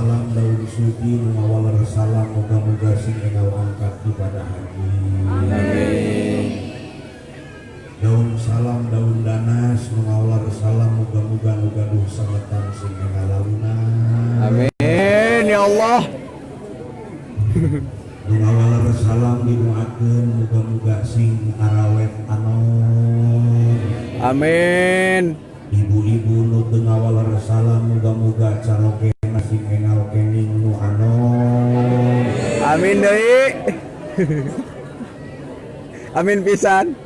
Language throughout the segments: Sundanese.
salam daun suci nu ngawaler salam moga-moga sing enggal angkat ibadah haji. Amin. Daun salam daun danas nu ngawaler salam moga-moga nu gaduh sangetan sing enggal lalunan. Amin ya Allah. Nu ngawaler salam didoakeun moga-moga sing arawet anon. Amin. Ibu-ibu nu teu ngawaler salam moga-moga carogena sing engal kenging nu anon. Amin deui. Amin pisan.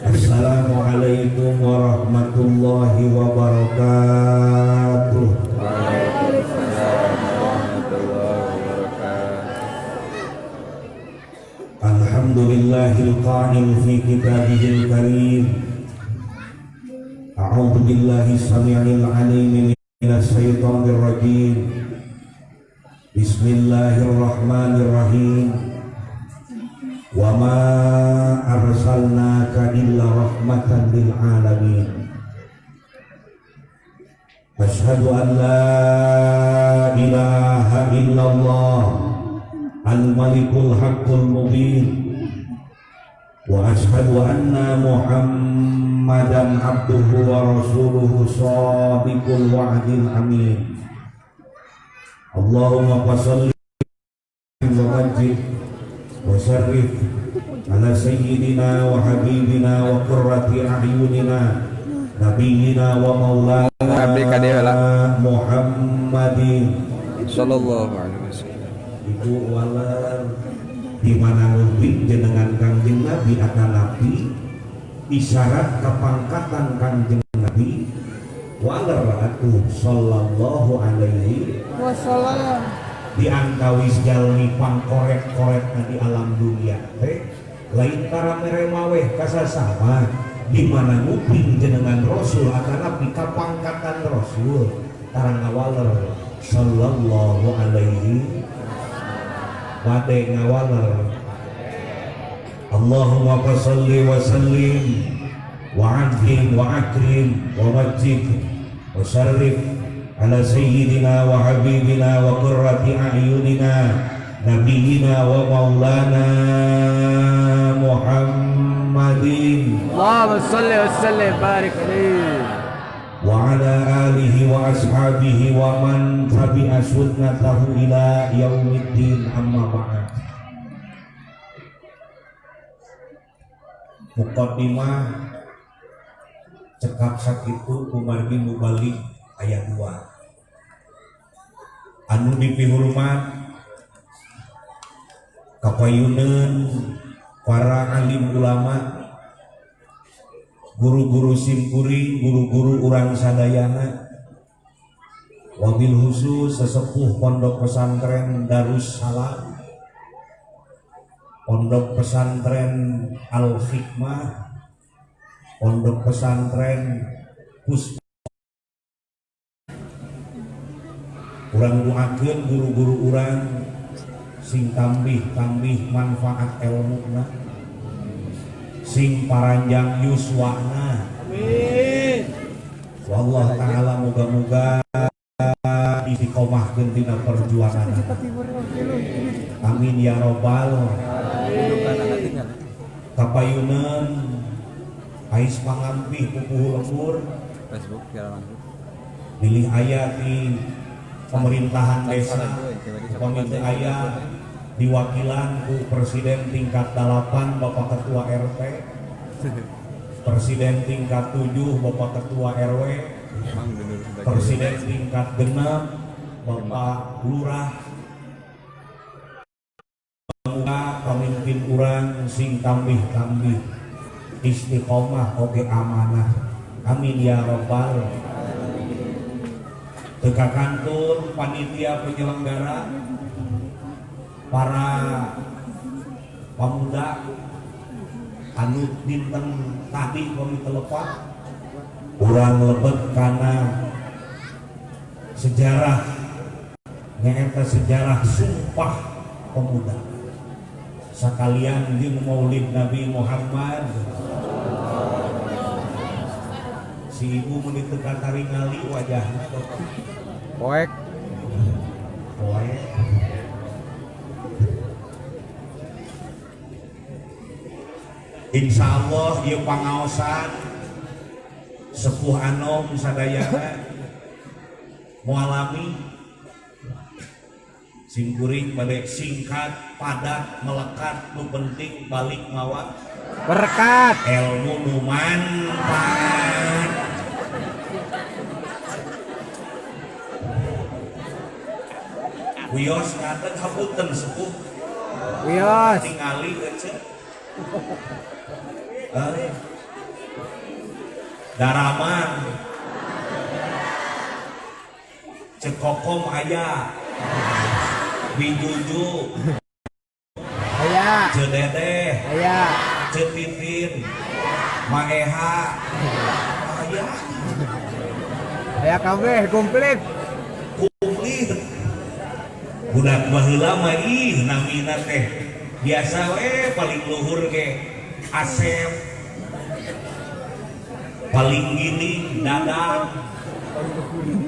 Assalamualaikum warahmatullahi wabarakatuh. Waalaikumsalam warahmatullahi wabarakatuh. Alhamdulillahil qa'il fi kitabihil karim. A'udzu billahi samii'il 'aliim minasy syaithanir rajim. Bismillahirrahmanirrahim. Wa ma arsalnaka illa rahmatan lil alamin. Asyhadu an la ilaha illallah al-malikul haqqul mubin. Wa asyhadu anna Muhammadan abduhu wa rasuluhu shadiqul wa'dil amin. Allahumma shalli wa majid wa syarrif ala sayyidina wa habibina wa qurrati a'yunina nabiyyina wa maulana Muhammadin sallallahu alaihi wasallam. Ibu waler di mana nguping jenengan Kangjeng Nabi atanapi isyarat kepangkatan Kangjeng Nabi waler atuh sallallahu alaihi wasallam. Di antawis jalmi pangkorek-korekna di alam dunia teh lain tara mere maweh kasasama di mana nguping jenengan Rasul atanapi kapangkatan Rasul tara ngawaler sallallahu alaihi bade ngawaler. Allahumma shalli wa sallim wa azim wa akrim wa majid wa syarrif ala sayyidina wa habibina wa qurrati a'yunina nabiyyina wa maulana Muhammadin. Allahumma shalli wa sallim barik alaihi wa ala alihi wa ashabihi wa man tabi'a sunnatahu ila yaumiddin, amma ba'd. Muqaddimah cekap sakitu kumargi mubalik ayat 2 anu dipihormat kapayuneun para alim ulama, guru-guru simkuring, guru-guru urang sadayana, wabil khusus sesepuh pondok pesantren Darussalam, pondok pesantren Al Hikmah, pondok pesantren Puspa. Urang doakeun guru-guru urang sing tambih-tambih manfaat elmuna, sing paranjang yuswana. Amin. Wallah ta'ala moga-moga istiqomahkeun dina perjuangan. Amin ya robbal. Kapayunan ais pangampih pupuhu lembur bilih aya di pemerintahan desa, upami teu aya diwakilan ku presiden tingkat 8 Bapak Ketua RT, presiden tingkat 7 Bapak Ketua RW, presiden tingkat 6 Bapak Lurah. Muga pamimpin urang sing tambih-tambih istiqomah oge amanah. Amin ya robbal. Teka kantun panitia penyelenggara, para pemuda anu dinten tadi kami telepak urang lebet kana sejarah nyaeta sejarah sumpah pemuda sakalian jeung Maulid Nabi Muhammad. Si ibu mun teu kataringali wajahna poek. Insyaallah ieu pangaosan sepuh anom sadayana moalami simkuring bade singkat padat melekat nu penting balik mawa berkat ilmu nu manfaat. Wios ngaten hapunten sepuh. Wios tingali ece. Daraman Cekokom aya Bijuju aya Cededeh aya Cetitin Maeha aya aya kabeh komplit komplit. Budak baheula mah ih namina teh biasa we paling luhur ge Asep paling gini Dadang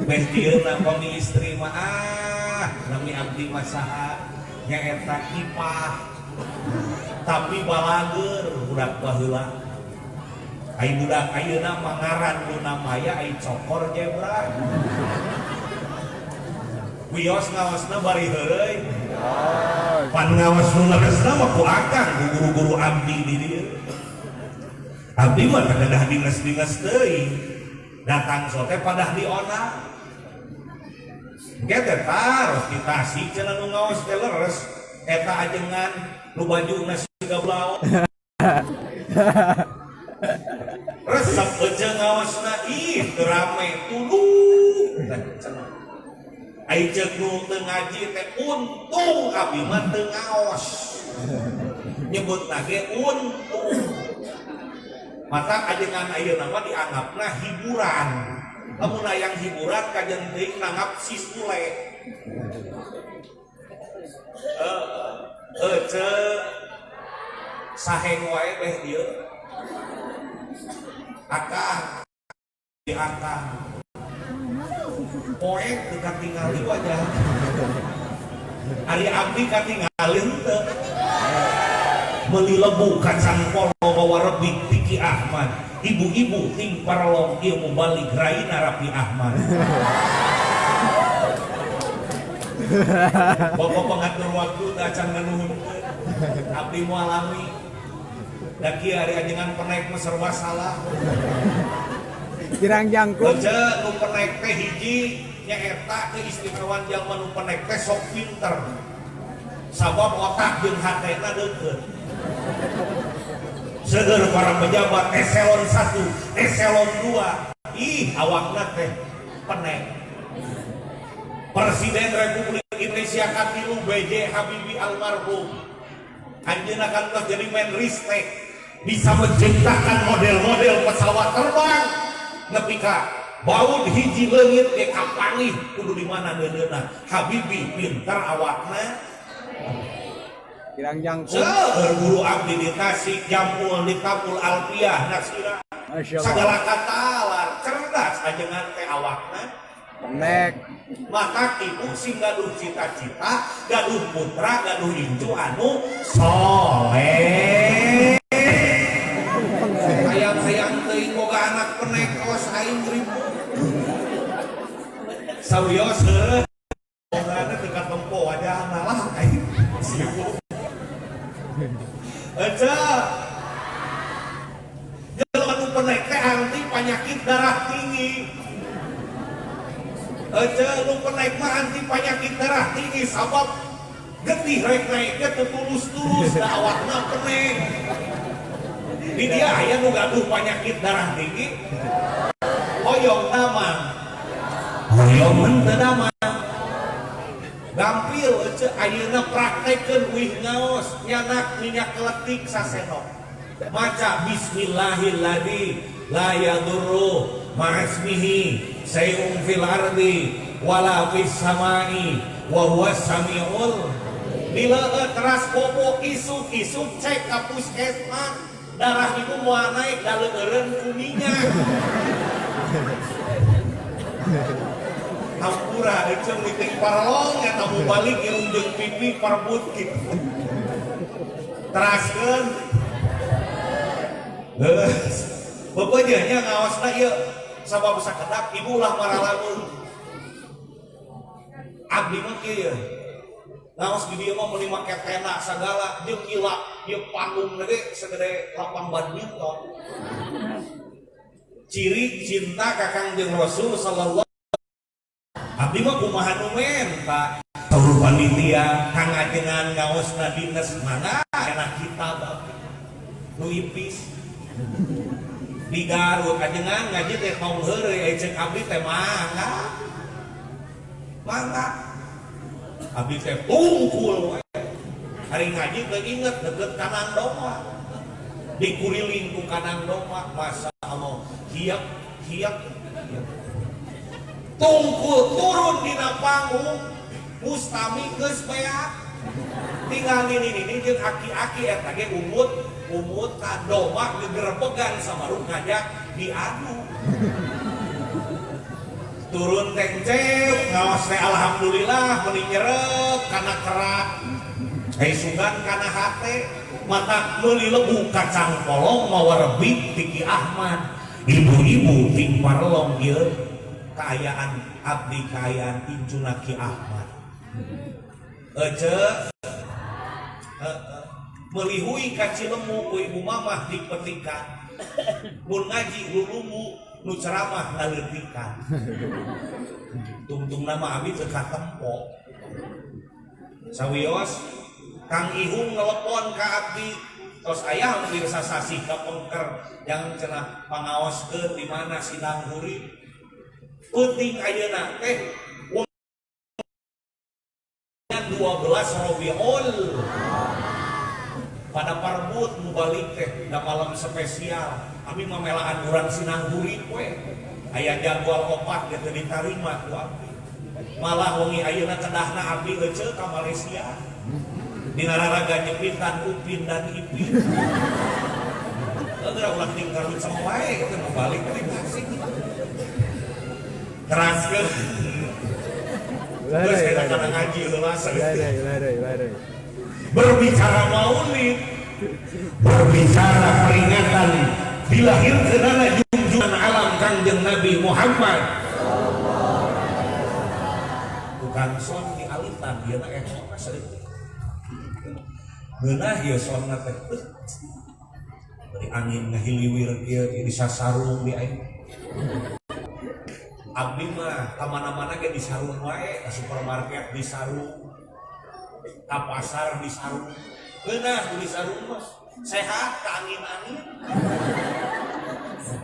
beh dieuna pami istri mah ah nami abdi mah saha nyaeta Kipah tapi balageur budak baheula. Ai budak ayeuna mah ngaran Luna Maya ai cokor jebra wios ngaosna bari heureuy pan ngaos nu leresna mah ku akang ku guru-guru abdi di dieu. Abdi mah teu kedah dinges-dinges teuing datang sote padah diona engke teh taros di Tasik cenah nu ngaos teh leres eta ajengan nu bajuna siga blau resep aja ngaosna ih teu rame tuluh teh cenah. Ai ceuk nu teu ngaji teh untung abdi mah teu ngaos nyebutna ge untung. Mata ajengan ayeuna mah dianggapna hiburan. Lamun hayang hiburan kajen teuing nanggap sisule. Ece saheng wae beh dieu. Akang di akang. Poek teu katingali wajah. Ari abdi katingali henteu. Meuli lebu kacang polo bawa rebik Tiki Ahmad. Ibu-ibu ting parlong ilmu balik Raina Rapi Ahmad. Bapak pengatur waktu acan nganuhunkeun. Abdi moal alami. Da kieu ari ajengan penaik mah serba salah. Kirang jangkung. Ece nu penaik teh hiji nyaeta keistimewaan jalma nu penaik teh sok pinter. Sabab otak jeung hatena deukeut. Seueur para pejabat eselon 1, eselon 2. Ih, awakna teh penek. Presiden Republik Indonesia katilu B.J. Habibie almarhum. Anjeunna kan tos jadi Menristek, bisa menciptakan model-model pesawat terbang nepi ka baut hiji leungit ge kapanggih kudu di mana ngeundeuna. Habibie pinter awakna. Kirang jangkung. Seueur guru abdi di Tasik, Jampul, di Tapul, Alpiah, Nasira. Segala katalar cerdas ajengan teh awakna. Penek. Maka ibu sing gaduh cita-cita, gaduh putra, gaduh incu anu soleh. Hayang-hayang teuing boga anak penek kos aing ribu. Sawios heuh. Bogana teu katempo wajahna lah aing. Sibuk. Ece. Jelema nu penek teh anti penyakit darah tinggi. Ece nu penek mah anti penyakit darah tinggi sabab getih rek naiknya teu tulus-tulus da awakna penek. Di dia aya nu gaduh penyakit darah tinggi. Hoyong damang. Hoyong henteu damang. Gampil ece ayeuna praktekeun wih ngaos nyanak minyak keletik sasendok. Maca bismillahilladzi la yadurru ma'asmihi sayun fil ardi wala fis samai wa huwas samiul. Dileueut teras bobo isuk-isuk cek ka puskesmas darah ibu moal naik da leueureun ku minyak. Hampura ece miting parlong eta mu balik irung jeung pipi parbut kitu. Teraskeun. Geus. Beupeujeuh nya ngaosna ieu sabab sakedap ibu ulah maralamun. Abdi mah kieu ye. Ngaos di dieu mah meuni make tenda sagala jeung gila ieu panggung ge segede lapang badminton. Ciri cinta ka Kangjeng Rasul sallallahu. Abdi mah kumaha nu menta. Saur panitia kang ajengan ngaosna dinas mangga enak kitab abdi. Nu ipis. Di Garut ajengan ngaji teh tong heureuy aya ceuk abdi teh mangga. Mangga. Abdi teh tungkul we. Hari ngaji teh inget deket kandang domba. Dikuriling ku kandang domba, masa Allah hiak hiak hiak. Tungkul turun dina panggung mustami geus beak. Tinggal nini-nini jeung aki-aki eta ge umut umut ka domba gegerebegan samaruk ngajak diadu. Turun tengcep ngaos teh alhamdulillah meuni nyerep kana kerak. Hei sugan kana hate mata meuli lebu kacang polong mawa rebik ti Ki Ahmad. Ibu-ibu ting parelong ieu kaayaan abdi kaayaan incuna Ki Ahmad. Ece meuli hui ka Cilemu ku ibu mamah dipetikan. Mun ngaji lulumbu nu ceramah ngaleutikan. Tungtung nama abi teu katempo. Sawios Kang Ihung nelepon ka abdi tos aya hampir sasasih ka pengker yang cenah pangaoskeun di mana sidang huri. Penting ayeuna teh 12 Rabiul pada parbut mubalik teh da malam spesial abi mah melaan urang sinang hurip we aya jadwal opat ge teu ditarima ku abdi malah wengi ayeuna kedahna abdi eceu ka Malaysia dina raraga nyepitan Upin dan Ipin. Geura ulah tinggal lucem wae teh mubalik teh asik teraskeun. Geus eta kana ngaji heula saeutik. Berbicara maulid, berbicara peringatan dilahirkeunana junjungan alam Kangjeng Nabi Muhammad. Tukang son dialitan ieu na eta saeutik. Ngeunah ieu sonna teh. Dari angin ngahiliwir ieu disasarung di aing. Abdi mah ka mana-mana ge disarung wae, ka supermarket disarung, ka pasar disarung. Ngeunah disarung mah sehat ka angin-angin.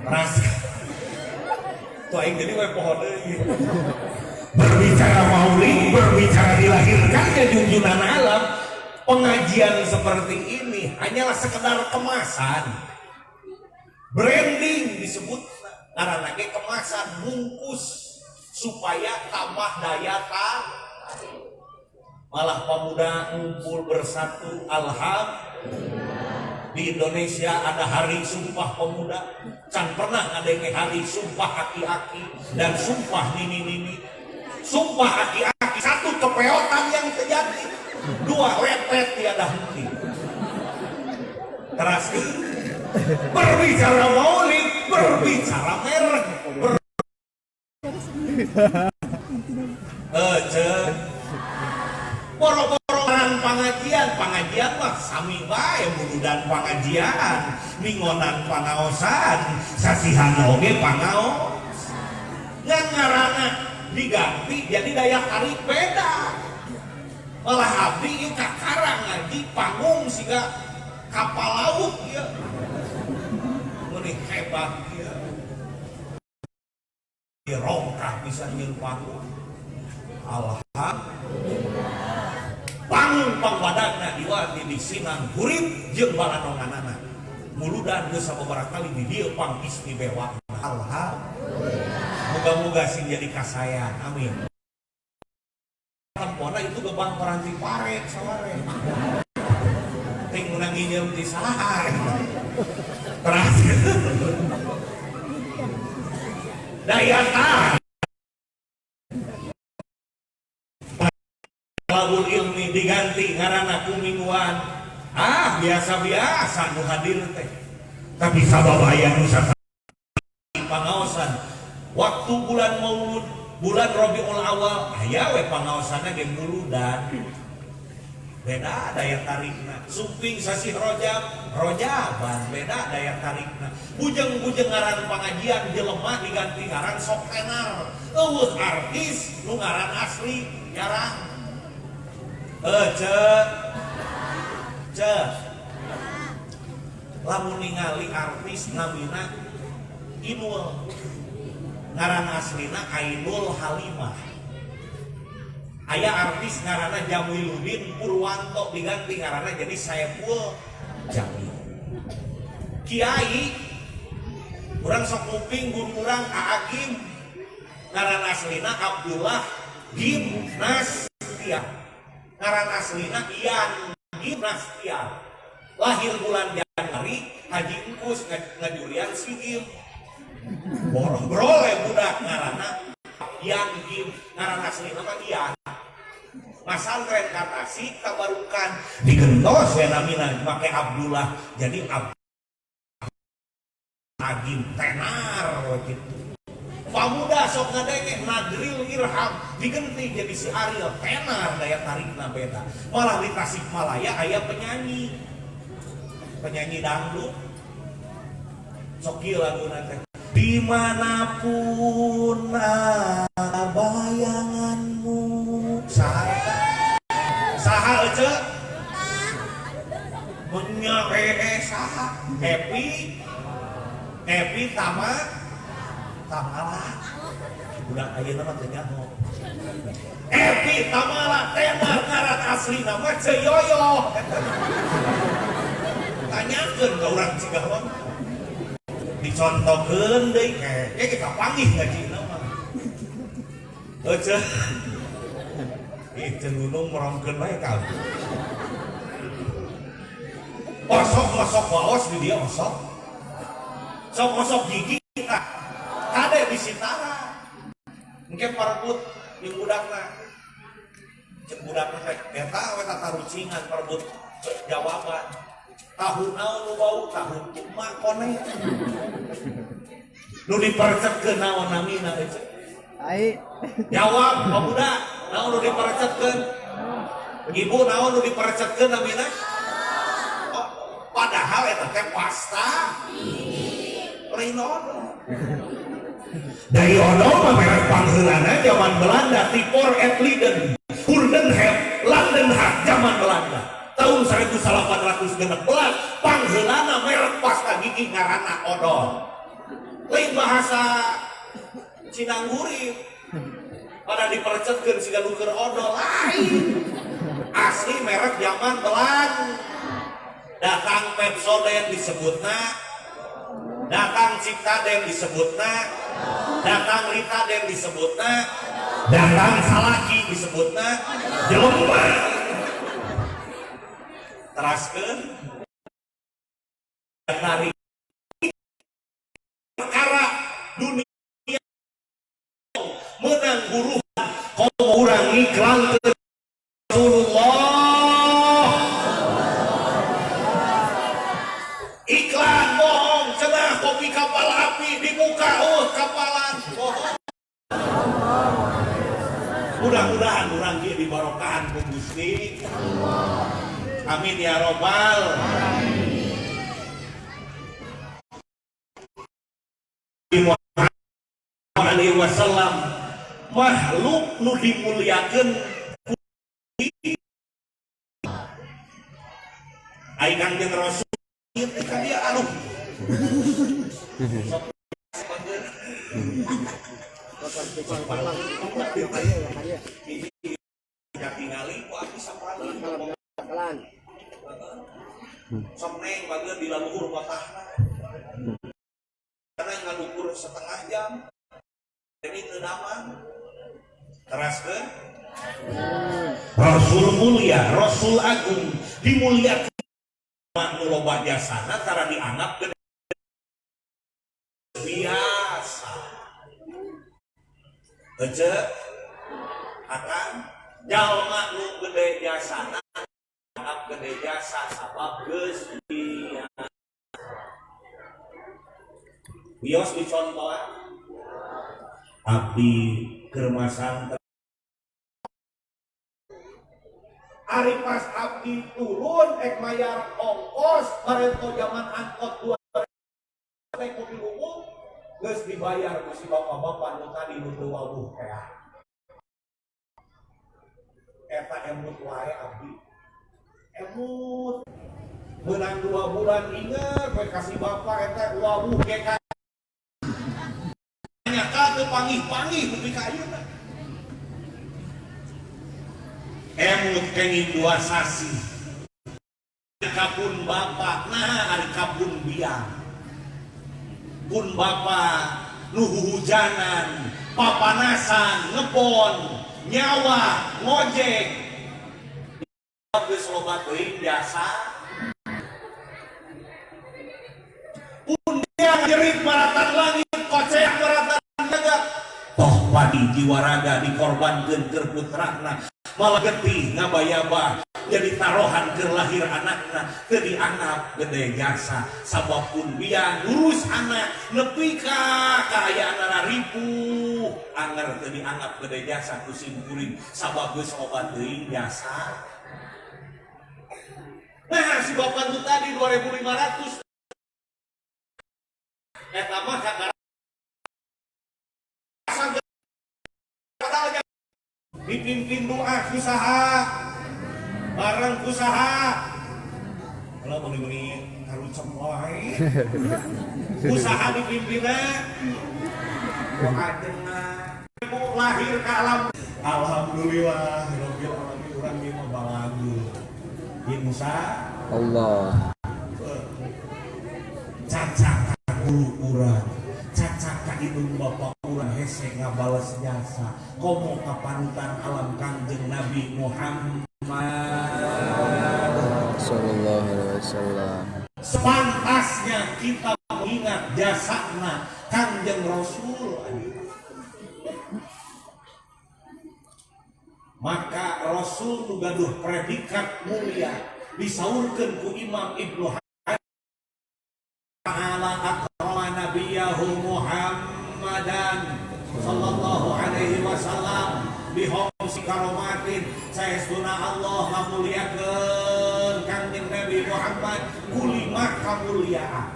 Ras. Tuh aing jadi we poho deui. Berbicara maulid, berbicara dilahirkannya junjungan alam, pengajian seperti ini hanyalah sekedar kemasan. Branding disebut ngaranna ge kemasan bungkus supaya tambah daya tarik. Malah pemuda ngumpul bersatu, alhamdulillah. Di Indonesia ada hari Sumpah Pemuda. Can pernah ngadenge hari Sumpah Aki-aki dan Sumpah Nini-nini. Sumpah Aki-aki satu kepeotan yang terjadi, dua lepet tiada henti. Keras. Berbicara maulid, berbicara merek, boro-boroan pengajian, pengajian mah sami bae muludan pengajian, mingonan pangaosan, sasihan oge pangaos. Ngan ngaranna diganti jadi daya tarik beda. Malah abdi ieu kakarang ngaji panggung siga kapal laut ieu. Meuni hebat ieu. Dirongkah bisa nyieun panggung. Alhamdulillah. Panggung pangwadagna diwati di sinang hurip jeung balanonganana. Muludan geus sababaraha kali di dieu pang istimewa. Alhamdulillah. Moga-moga sing jadi kasayan. Amin. Tempona itu gebang paranti pare saware. Ting menang nginjem di saha. Teras. Daya tarik. Labul ilmi diganti ngaranna ku mingguan. Ah, biasa-biasa nu hadir teh. Tapi sabab aya nu pangaosan waktu bulan Maulud, bulan Rabiul Awal, aya we pangaosanna ge muludan. Beda daya tarikna. Sumping sasih Rojab, Rojaban beda daya tarikna. Bujeng-bujeng ngaran pangajian jelema diganti ngaran sok tenar. Eueuh artis nu ngaran asli jarang. Cek. Cek. Lamun ningali artis namina Inul, ngaran aslina Ainul Halimah. Aya artis ngaranna Jamiluddin Purwanto diganti ngaranna jadi Saiful Jamil. Kiai urang sok nguping guru urang Aa Gym, ngaran aslina Abdullah Gimnastiar, ngaran aslina Ian Gimnastiar, lahir bulan Januari, Haji Engkus ngajurian si Gim, brole budak ngaranna Ian Gim, ngaran aslina mah Ian. Masantren ka Tasik tabarukan digentos ya namina make Abdullah jadi Agim tenar gitu. Pamuda sok ngadenge Nadril Irham digenti jadi si Ariel tenar, daya tarikna beda. Malah di Tasikmalaya aya penyanyi penyanyi dangdut sok kieu laguna teh, dimanapun ada bayanganmu. Saha saha ece menya saha Happy Happy Tama Tamala, budak ayeuna mah teu nyaho Happy Tamala tenar, ngaran asli nama Ceu Yoyo. Tanyakeun ka urang Cikalong, dicontohkeun deui ke kapanggih ngajina mah. Ece ih cenunung merongkeun wae ka abdi. Osok-osok waos di dia osok. Sok osok gigi tah. Kade bisitara. Engke parebut jeung budakna. Cek budakna teh eta we tatarucingan parebut jawaban. Tahu naon nu bau, tahu emak kone. Nu diperecetkeun naon namina ece? Tai. Jawab pemuda, naon nu diperecetkeun? Ibu, naon nu diperecetkeun namina? Oh, padahal eta teh pasta lain odol. Dari odol mah merek pangheulana zaman Belanda, Tipor et Liden, Hurdenhef, Landenhak zaman Belanda. Tahun 1816 pangheulana merek pasta gigi ngaranna odol. Lain bahasa Cinanggurip. Pada diperecetkeun siga nu keur odol lain. Asli merek zaman Belanda. Datang Pepsodent disebutna, datang Ciptaden disebutna, datang Ritaden disebutna, datang Salaki disebutna, jelema. Teraskeun tarik perkara dunia menang guru komo urang ngiklankeun Rasulullah. Iklan bohong cenah kopi Kapal Api dibuka, oh kapalan bohong. Mudah-mudahan urang ieu dibarokahan ku Gusti. Amin ya robbal Muhammad alaihi wasallam, makhluk nu dimuliakeun ai Kangjeng Rasul ieu teh ka dia, aduh. Sok tingali ku abdi sapali. Sok neng bageun di laluhur kotahna karena ngalukur setengah jam ini teu damang. Teraskeun Rasul mulia, Rasul agung dimuliakan nu loba jasana tara dianggap gede biasa. Ece akan jalma nu gede jasana dianggap gede jasa sabab geus biasa. Wios dicontohan abdi keur masantren. Ari pas abdi turun ek mayar ongkos bareto zaman angkot 2 naik mobil umum geus dibayar ku si bapak-bapak nu tadi nu teu wawuh tea. Eta emut wae abdi. Emut menang 2 bulan inget we ka si bapak eta wawuh ge ka nyata teu panggih-panggih nepi ka ayeuna. Emut kenging 2 sasi. Kapun bapak nah ari kapun biang. Pun bapak nu huhujanan, papanasan, ngebon, nyawa, ngojek. Geus loba teuing biasa. Pun biang jerit maratan langit, koceak maratan jagat. Toh padi jiwa raga dikorbankeun keur putrana, malah getih ngabayaba jadi tarohan keur lahir anakna teu dianggap gede jasa sabab pun biang ngurus anak nepi ka kaayaanana ripuh anger teu dianggap gede jasa ku sim kuring sabab geus loba teuing jasa. Nah si bapak itu tadi 2.500 eta mah kakara dipimpin doa kusaha bareng kusaha kalau boleh-boleh karucem wae usaha dipimpinna doa cenah lahir ka alam alhamdulillah rabbil alamin urang ieu mah balagu insya Allah cacak guru urang cacak ka indung bapak urang hese ngabales jasa komo ka panutan alam Kangjeng Nabi Muhammad sallallahu alaihi wasallam. Sepantasnya kita mengingat jasana Kangjeng Rasul. Maka Rasul nu gaduh predikat mulia disaurkeun ku Imam Ibnu Hajar ta'ala akrama nabiyahu Muhammadan sallallahu alaihi wasallam bihomsi karomatin saestuna Allah ngamuliakeun Kangjeng Nabi Muhammad kulima kamuliaan.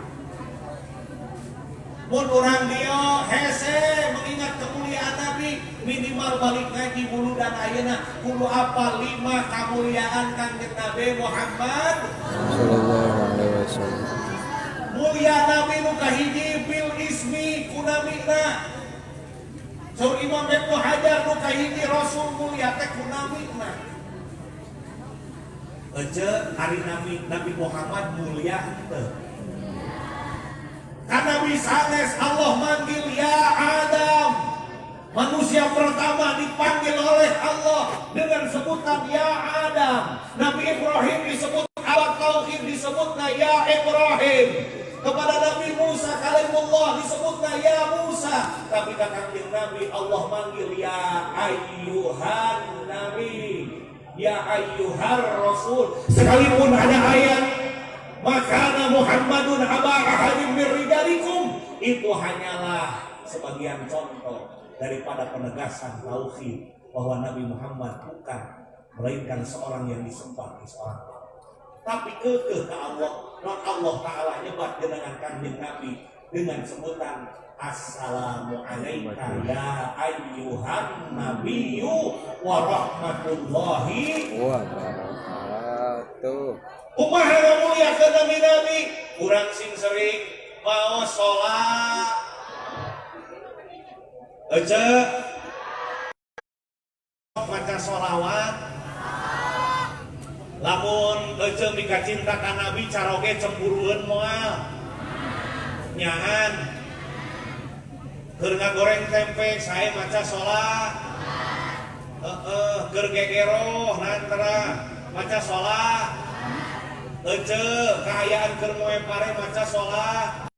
Mun urang dieu hese mengingat kemuliaan Nabi minimal balik ngaji muludan ayeuna kudu apal 5 kamuliaan Kangjeng Nabi Muhammad sallallahu alaihi wasallam. Mulia Nabi nu kahiji fil ismi kunamina. Saur Imam Ibnu Hajar nu kahiji Rasul mulia teh kunamina. Ece ari Nabi Muhammad mulia henteu. Karena sanes Allah manggil ya Adam. Manusia pertama dipanggil oleh Allah dengan sebutan ya Adam. Nabi Ibrahim disebut abad tauhid disebutna ya Ibrahim. Kepada Nabi Musa kalimullah disebutna ya Musa. Tapi kangjeng Nabi Allah manggil ya ayyuhan nabi, ya ayyuhar rasul. Sekalipun ada ayat makana Muhammadun aba ahadin min rijalikum, itu hanyalah sebagian contoh daripada penegasan tauhid bahwa Nabi Muhammad bukan melainkan seorang yang disembah di seorang Allah. Tapi kekeh ke Allah, non Allah Ta'ala nyebat dengan kanjeng Nabi dengan sebutan Assalamu alayka ya ayyuhan nabiyyu wa rahmatullahi wa barakatuh. Kumaha ngamuliakeun nabi-nabi? Urang sing sering mau sholat. Ece maca sholawat. Lamun ece mika cinta ka nabi caroge cemburueun moal. Nyahan. Keur ngagoreng tempe sae maca sholat. Heeh, keur gegeroh nantera maca sholat. Ece kaayaan keur moe pare maca sholat.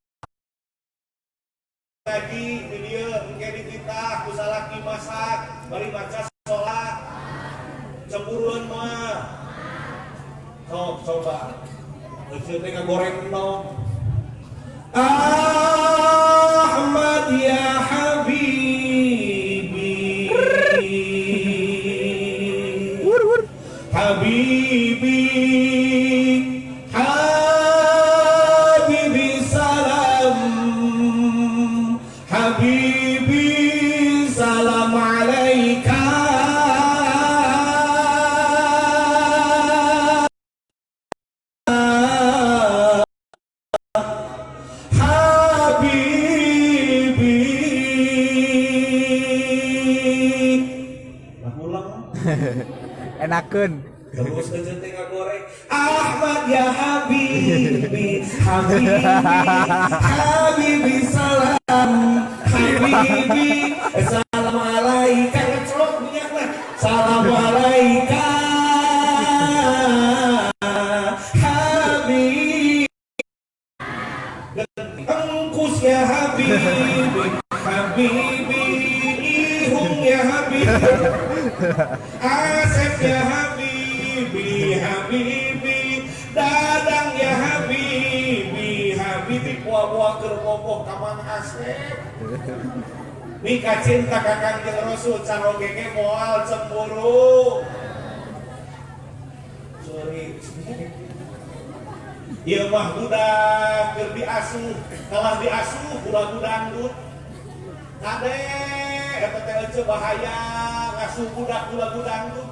Ngaji di dieu engke dititah ku salaki masak bari maca sholat. Cemburueun mah. Sok coba. Ece teh ngagoreng endog. Ah Habibi Habibi salam, Habibi salam alaika. Habibi. Lah ulang. Enakeun. Terus aja teh ngagoreng Ahmad ya Habibi, Habibi, Habibi salam, Habibi salam alaika. Ngecelok minyakna. Salam alaika Habibi. Engkus ya Habibi, Habibi, Ihung ya Habibi, Asep ya Habibi, Habibi, Dadang ya Habibi, Habibi, buah-buah keur boboh ka Mang Asep. Mika cinta ka Kangjeng Rasul caroge ge moal cemburu. Sorry. Ieu mah budak keur diasuh, kalah diasuh budak dangdut. Kade eta teh ece bahaya ngasuh budak lagu dangdut.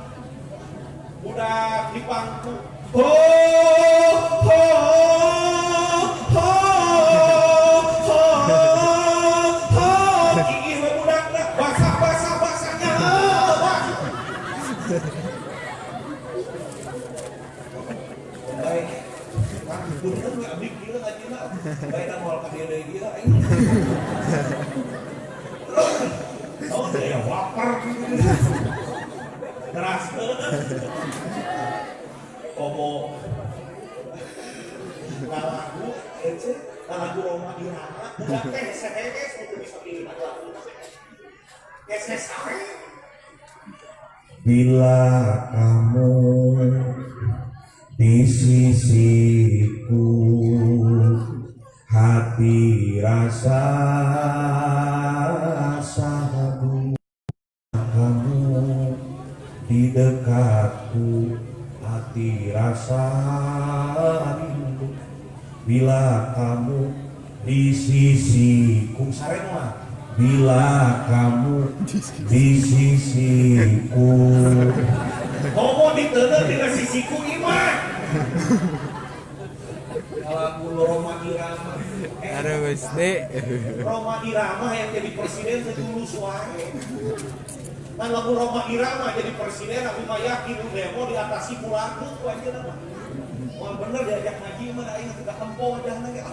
Budak dipangku. Ho ho ho ho ho, gigih we budakna, basah-basah basahnya. Baik. Punten we abdi kieu ngajina. Bae da moal ka dieu deui kieu aing. Oh, ya waper. Teraskeun. Komo lagu ece, lagu Rhoma Irama, budak teh hese-hese kudu bisa pilih lagu. Hese sare. Bila kamu di sisiku, hati rasa sahdu. Kamu di dekatku, hati rasa rindu. Bila kamu di sisiku, sareng mah. Bila kamu di sisiku, komo diteuneu dina sisiku imah. Lagu Rhoma Irama. Aduh Gusti. Rhoma Irama yang jadi presiden setulus wae. Nah lagu Rhoma Irama jadi presiden, aku mah yakin demo diatasi ku lagu ku anjeunna mah. Wah bener diajak ngaji mah aing teu tempo wajahna ge.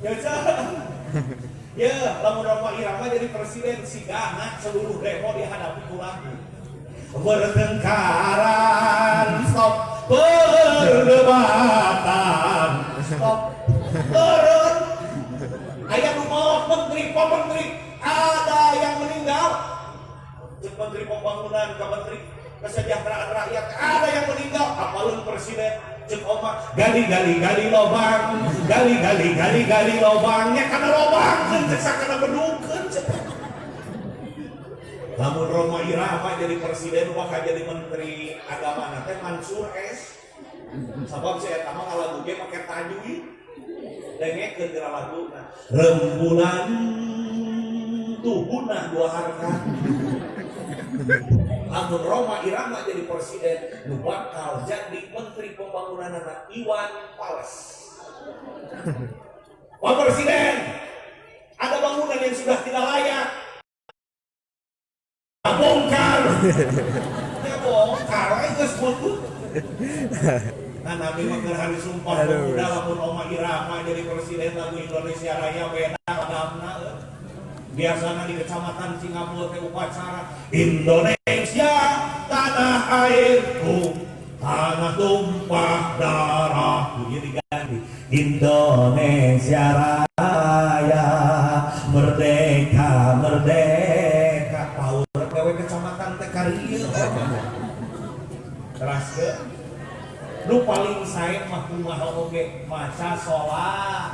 Ya jangan. Ya, lamun Rhoma Irama jadi presiden sigana seluruh demo dihadapi ku lagu. Pertengkaran stop, perdebatan stop. Turun. Aya nu maot menteri, pak menteri, ada yang meninggal. Cek menteri pembangunan, ke menteri kesejahteraan rakyat, ada yang meninggal. Apalun presiden, cek oma, gali gali gali lobang, gali gali gali gali lobangnya kana lobang, cek sakana bedukeun cek. Lamun Rhoma Irama jadi presiden, bakal jadi menteri agama teh Mansur S. Sabab si eta mah ngalagu ge make tajwid. Dengekeun geura laguna. Rembulan tuhuna dua harka. Lamun Rhoma Irama jadi presiden, nu bakal jadi menteri pembangunan anak Iwan Fals. Pak Presiden, ada bangunan yang sudah tidak layak. Bongkar. Ya bongkar, aing geus butut. Nah, Nabi mah keur hari sumpah pemuda lamun Rhoma Irama jadi presiden lagu Indonesia Raya beda adamna euy. Biasana di kecamatan Cingambul teh upacara Indonesia tanah airku, tanah tumpah darahku. Ieu diganti Indonesia Raya, merdeka merdeka. Power gawe kecamatan teh karieu. Teras ke nu paling sae mah kumaha oge maca sholawat.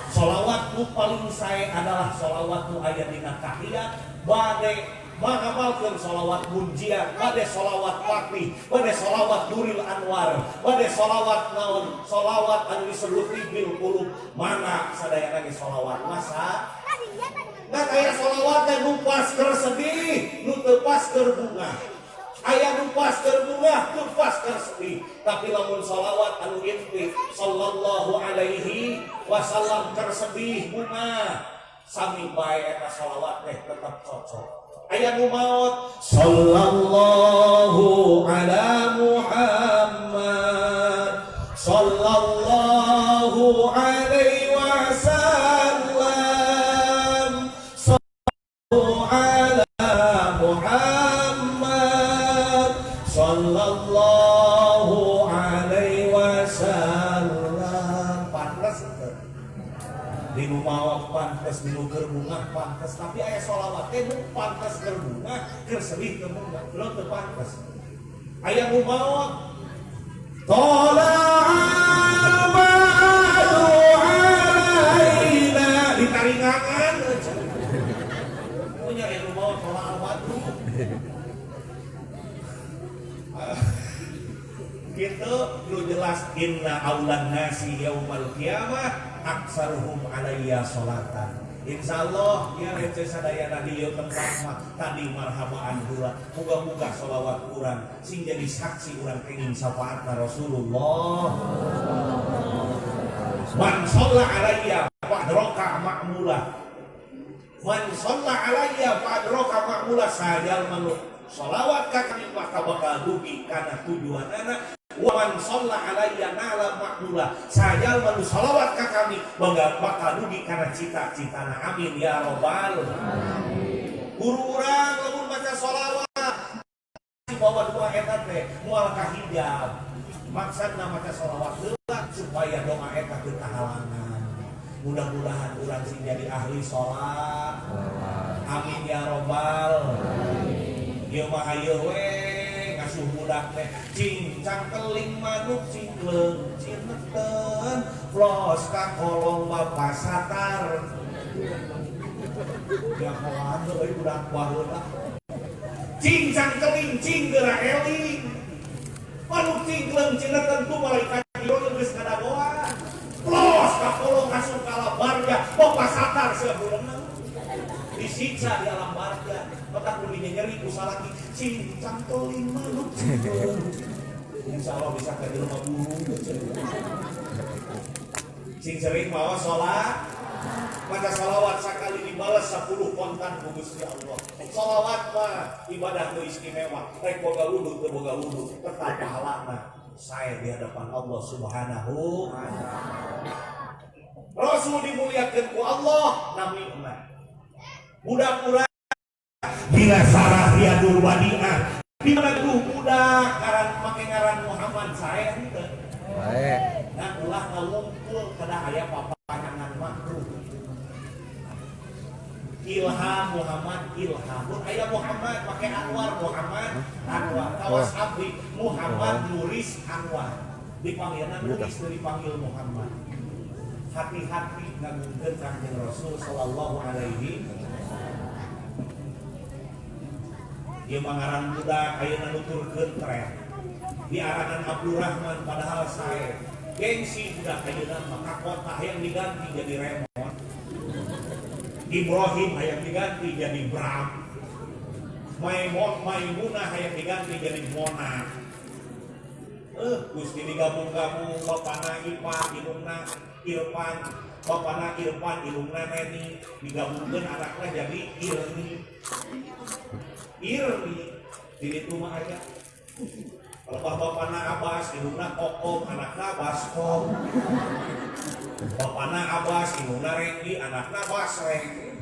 Sholawat nu paling sae adalah sholawat nu aya dina tahiyat bade Mengamalkan sholawat munjiat, bade sholawat fatih, bade sholawat duril anwar, bade sholawat naon, sholawat anu disebut bil qulub. Mana sadayana ge sholawat masa? Ngan aya sholawat teh nu pas keur sedih, nu teu pas keur bungah. Aya nu pas keur bungah, nu pas keur sedih. Tapi lamun sholawat anu inti sallallahu alaihi wasallam keur sedih bungah, sami bae eta sholawat teh tetep cocok. Aya nu maot sallallahu ala Muhammad sallallahu alaihi wasallam sallallahu ala Muhammad sallallahu alaihi wasallam. Pantes teu? Dinu maot pantes, dinu keur bungah pantes, tapi aya sholawat teh nu pantes keur bungah, keur sedih teu bungah, lo teu pantes. Aya nu maot tola'al badru alaina ditaringangan punya aya nu maot tola'al badru gitu. Lu jelas inna aulan nasi yaumal qiyamah aksaruhum alayya sholatan. Insyaallah ya rece sadayana di ieu tempat mah tadi marhabaan heula. Muga-muga sholawat urang sing jadi saksi urang kenging syafaatna Rasulullah. Man sholla alayya fa'adraka ma'mula. Man sholla alayya fa'adraka ma'mula, sajal manu sholawat ka kami maka bakal dugi kana tujuanana. Wa man sholla alayya nala ma'mula, sajal manu sholawat ka kami bakal dugi kana cita-citana. Amin ya robbal alamin. Guru urang lamun maca sholawat bawa dua eta teh moal kahijab. Maksudna maca sholawat heula supaya doa eta teu kahalangan. Mudah-mudahan urang sing jadi ahli sholat. Amin ya robbal alamin. Ieu mah hayu we ngasuh budak teh cing cangkeling manuk cingkleung cineten flos ka kolong bapak satar. Ya kawan euy budak baheula. Cing cangkeling cing geura eling. Manuk cingkleung cineten ku malaikat ieu geus kadagoan. Flos ka kolong asup ka alam barja bapak satar sia buleuna. Disiksa di alam barja. Otak kudu nyeri ku salaki cing cangkeling manuk cingkleung. Insyaallah bisa ka jelema burung. Sing sering mawa sholat, maca sholawat sakali dibalas 10 kontan ku Gusti Allah. Sholawat mah ibadah nu istimewa, rek boga wudu teu boga wudu tetap pahalana sae di hadapan Allah Subhanahu wa taala. Rasul dimuliakeun ku Allah namina. Budak urang bila sarah Riyadul Wadiah di mana tuh budak ngaran make ngaran Muhammad sae henteu. Bae. Nah ulah ngawungkul kada aya papanjangan makruh. Ilham Muhammad Ilham. Mun aya Muhammad make Anwar Muhammad Anwar. Kawas abdi Muhammad Nuris Anwar. Dipanggilna Nuris teu dipanggil Muhammad. Hati-hati ngagungkeun Kangjeng Rasul sallallahu alaihi wasallam. Ieu mah ngaran budak ayeuna nuturkeun tren. Diaranan Abdurrahman padahal sae. Gengsi budak ayeuna mah ka kota hayang diganti jadi Remon. Ibrahim hayang diganti jadi Bram. Maimun Maimunah hayang diganti jadi Mona. Gusti digabung-gabung bapana Ipan indungna Irfan, bapana Irfan indungna Neni, digabungkeun anakna jadi Irni. Irni di ditu mah aya. Lebah bapana Abbas indungna Kokom, anakna Baskom. Bapana Abbas indungna Renggi, anakna Basreng.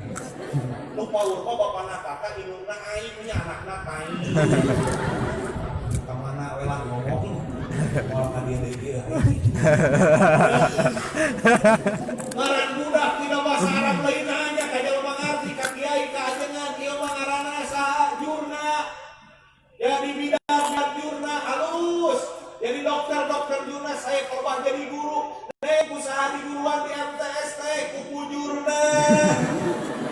Nu paur mah bapana Tata indungna Aing nya anakna Tai. Ka mana we lah ngomong. Moal ka dieu deui ieu. Ngaran budak tidak bahasa Arab lain nanya ka jelema ngarti ka kiai ka ajengan ieu mah ngaranna saha Jurna. Jadi bidan Jurna halus. Jadi dokter-dokter Jurna saya korban jadi guru. Neng usaha di guruan di MTS teh ku pujurna.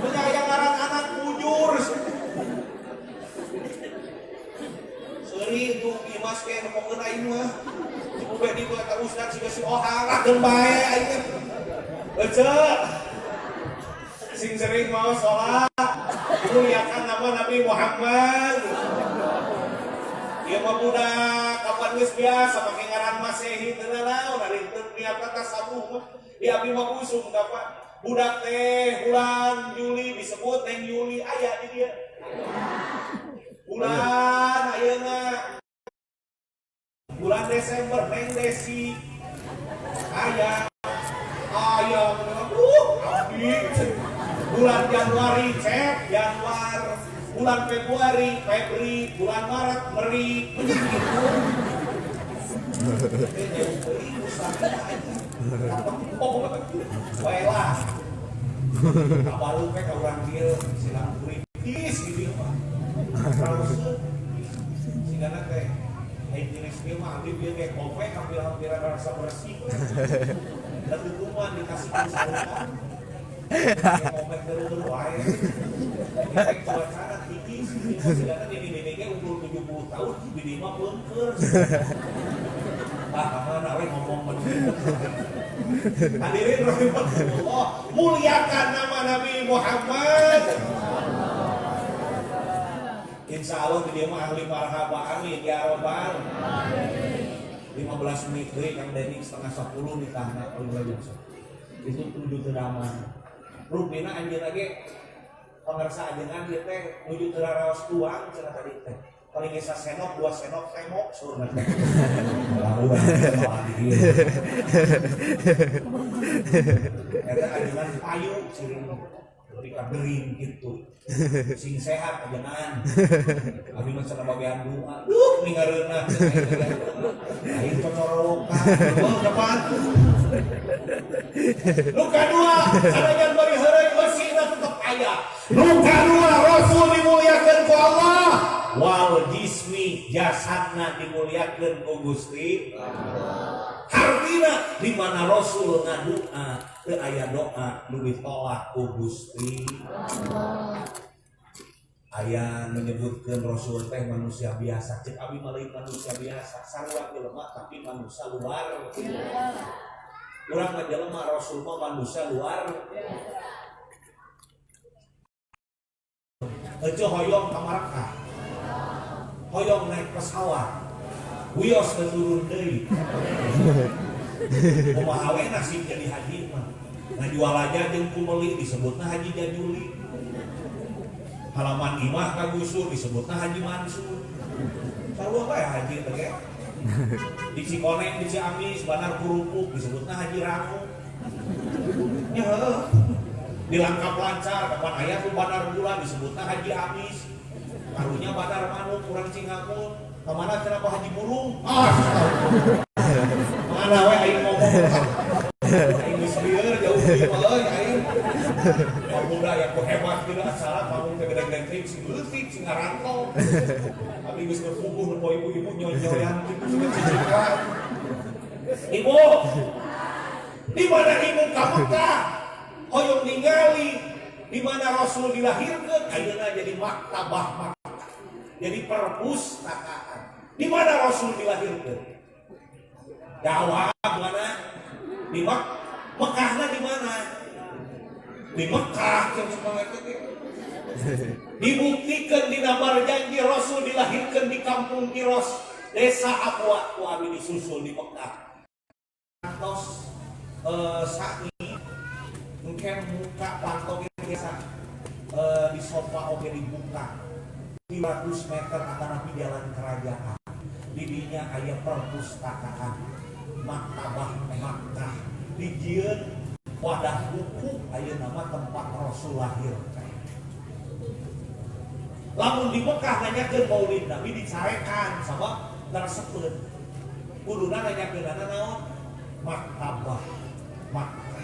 Menyayang ngaran anak pujur. aing mah. Si Ubedi mah eta ustad siga si Ohang akeun bae aing teh. Ece. Sing sering mau sholat, muliakan nama Nabi Muhammad. Ieu mah budak kapan geus biasa make ngaran Masehi teu naon ari teu niat tasabuh mah. Di abdi mah usum kapan budak teh bulan Juli disebut Neng Yuli aya di dieu. Bulan ayeuna bulan Desember Neng Desi aya aya abdi. Bulan Januari Cep Januar, bulan Februari Febri, bulan Maret Meri, begitu. Baiklah. Baru we ka urang dieu silang kritis gitu mah. Raoseun. Sigana teh aing jenis ieu mah abdi bieu ge kope hampir-hampiran rasa bersih. Da tutupan dikasih saluran. Kope terus wae. Efek cuaca tinggi sih, sigana di dini ge umur 70 tahun di mah peungkeur. Ah, kamana we ngomong bener. Hadirin rahimakumullah, muliakan nama Nabi Muhammad. Insya Allah di dia mah ahli marhaba, amin ya robbal. 15 menit deui Kang Denny 9:30 nikahna itu tujuh teu damang. Rupina anjeunna ge pangersa ajengan ieu teh nuju teu raraos tuang cenah tadi teh. Paling geus sendok 2 sendok tembok surna teh. Lalu di dieu. Eta ajengan payu siring ketika gering gitu. Sing sehat ajengan. Abi mah cenah bagian doa. Duh ningareunah. Aing cocorowokan. Oh, depan. Nu kadua, sanajan bari heureuy eusina tetep aya. Nu kadua Rasul dimuliakeun ku Allah. Wal jismi jasadna dimuliakeun ku Gusti Allah. Hartina di mana Rasul ngadua teu aya doa nu ditolak ku Gusti Allah. Aya menyebutkeun Rasul teh manusia biasa, cek abi mah lain manusia biasa, sarua jelema tapi manusia luar. Urang mah jelema, Rasul mah manusia luar. Ece hoyong ka Makkah. Hoyong naik pesawat. Wios teu turun deui. Kumaha we nasib jadi haji mah. Ngajual aja jeung ku meuli disebutna Haji Jajuli. Halaman imah kagusur disebutna Haji Mansur. Sarua bae haji teh ge. Di Cikoneng, di Ciamis, Bandar Kurupuk disebutna Haji Rangu. Ya heuh. Di Langkap Lancar, kapan aya tuh Bandar Gula disebutna Haji Amis. Karunya Bandar Manuk urang Cingamun. Kamana cenah Haji Burung? Ah, mana we aing ngomong. Aing geus lieur jauh ieu mah euy aing. Pemuda yang hebat gitu acara panggung teh gede-gede teuing sing leutik sing ngarantau. Abi geus berpuguh nempo ibu-ibu nyoy-nyoyan kitu siga cicikan. Ibu, di mana ibu ka Mekah? Hoyong ningali di mana Rasul dilahirkeun ayeuna jadi maktabah Makkah. Jadi perpustakaan. Di mana Rasul dilahirkeun? Jawab mana? Di Mekahna di mana? Di Mekah yang semangat teh. Dibuktikan di janji Rasul dilahirkan di kampung Kiros, desa Abwa, ku abi disusul di Mekah. Tos sa'i engke muka panto biasa di sofa oge dibuka 500 meter atanapi jalan kerajaan. Didinya aya perpustakaan Maktabah Makkah. Dijieun wadah buku aya nama tempat Rasul lahir. Lamun di Mekah nanyakeun Maulid Nabi dicarekan sabab teresepeun. Kuduna nanyakeunana naon? Maktabah Makkah.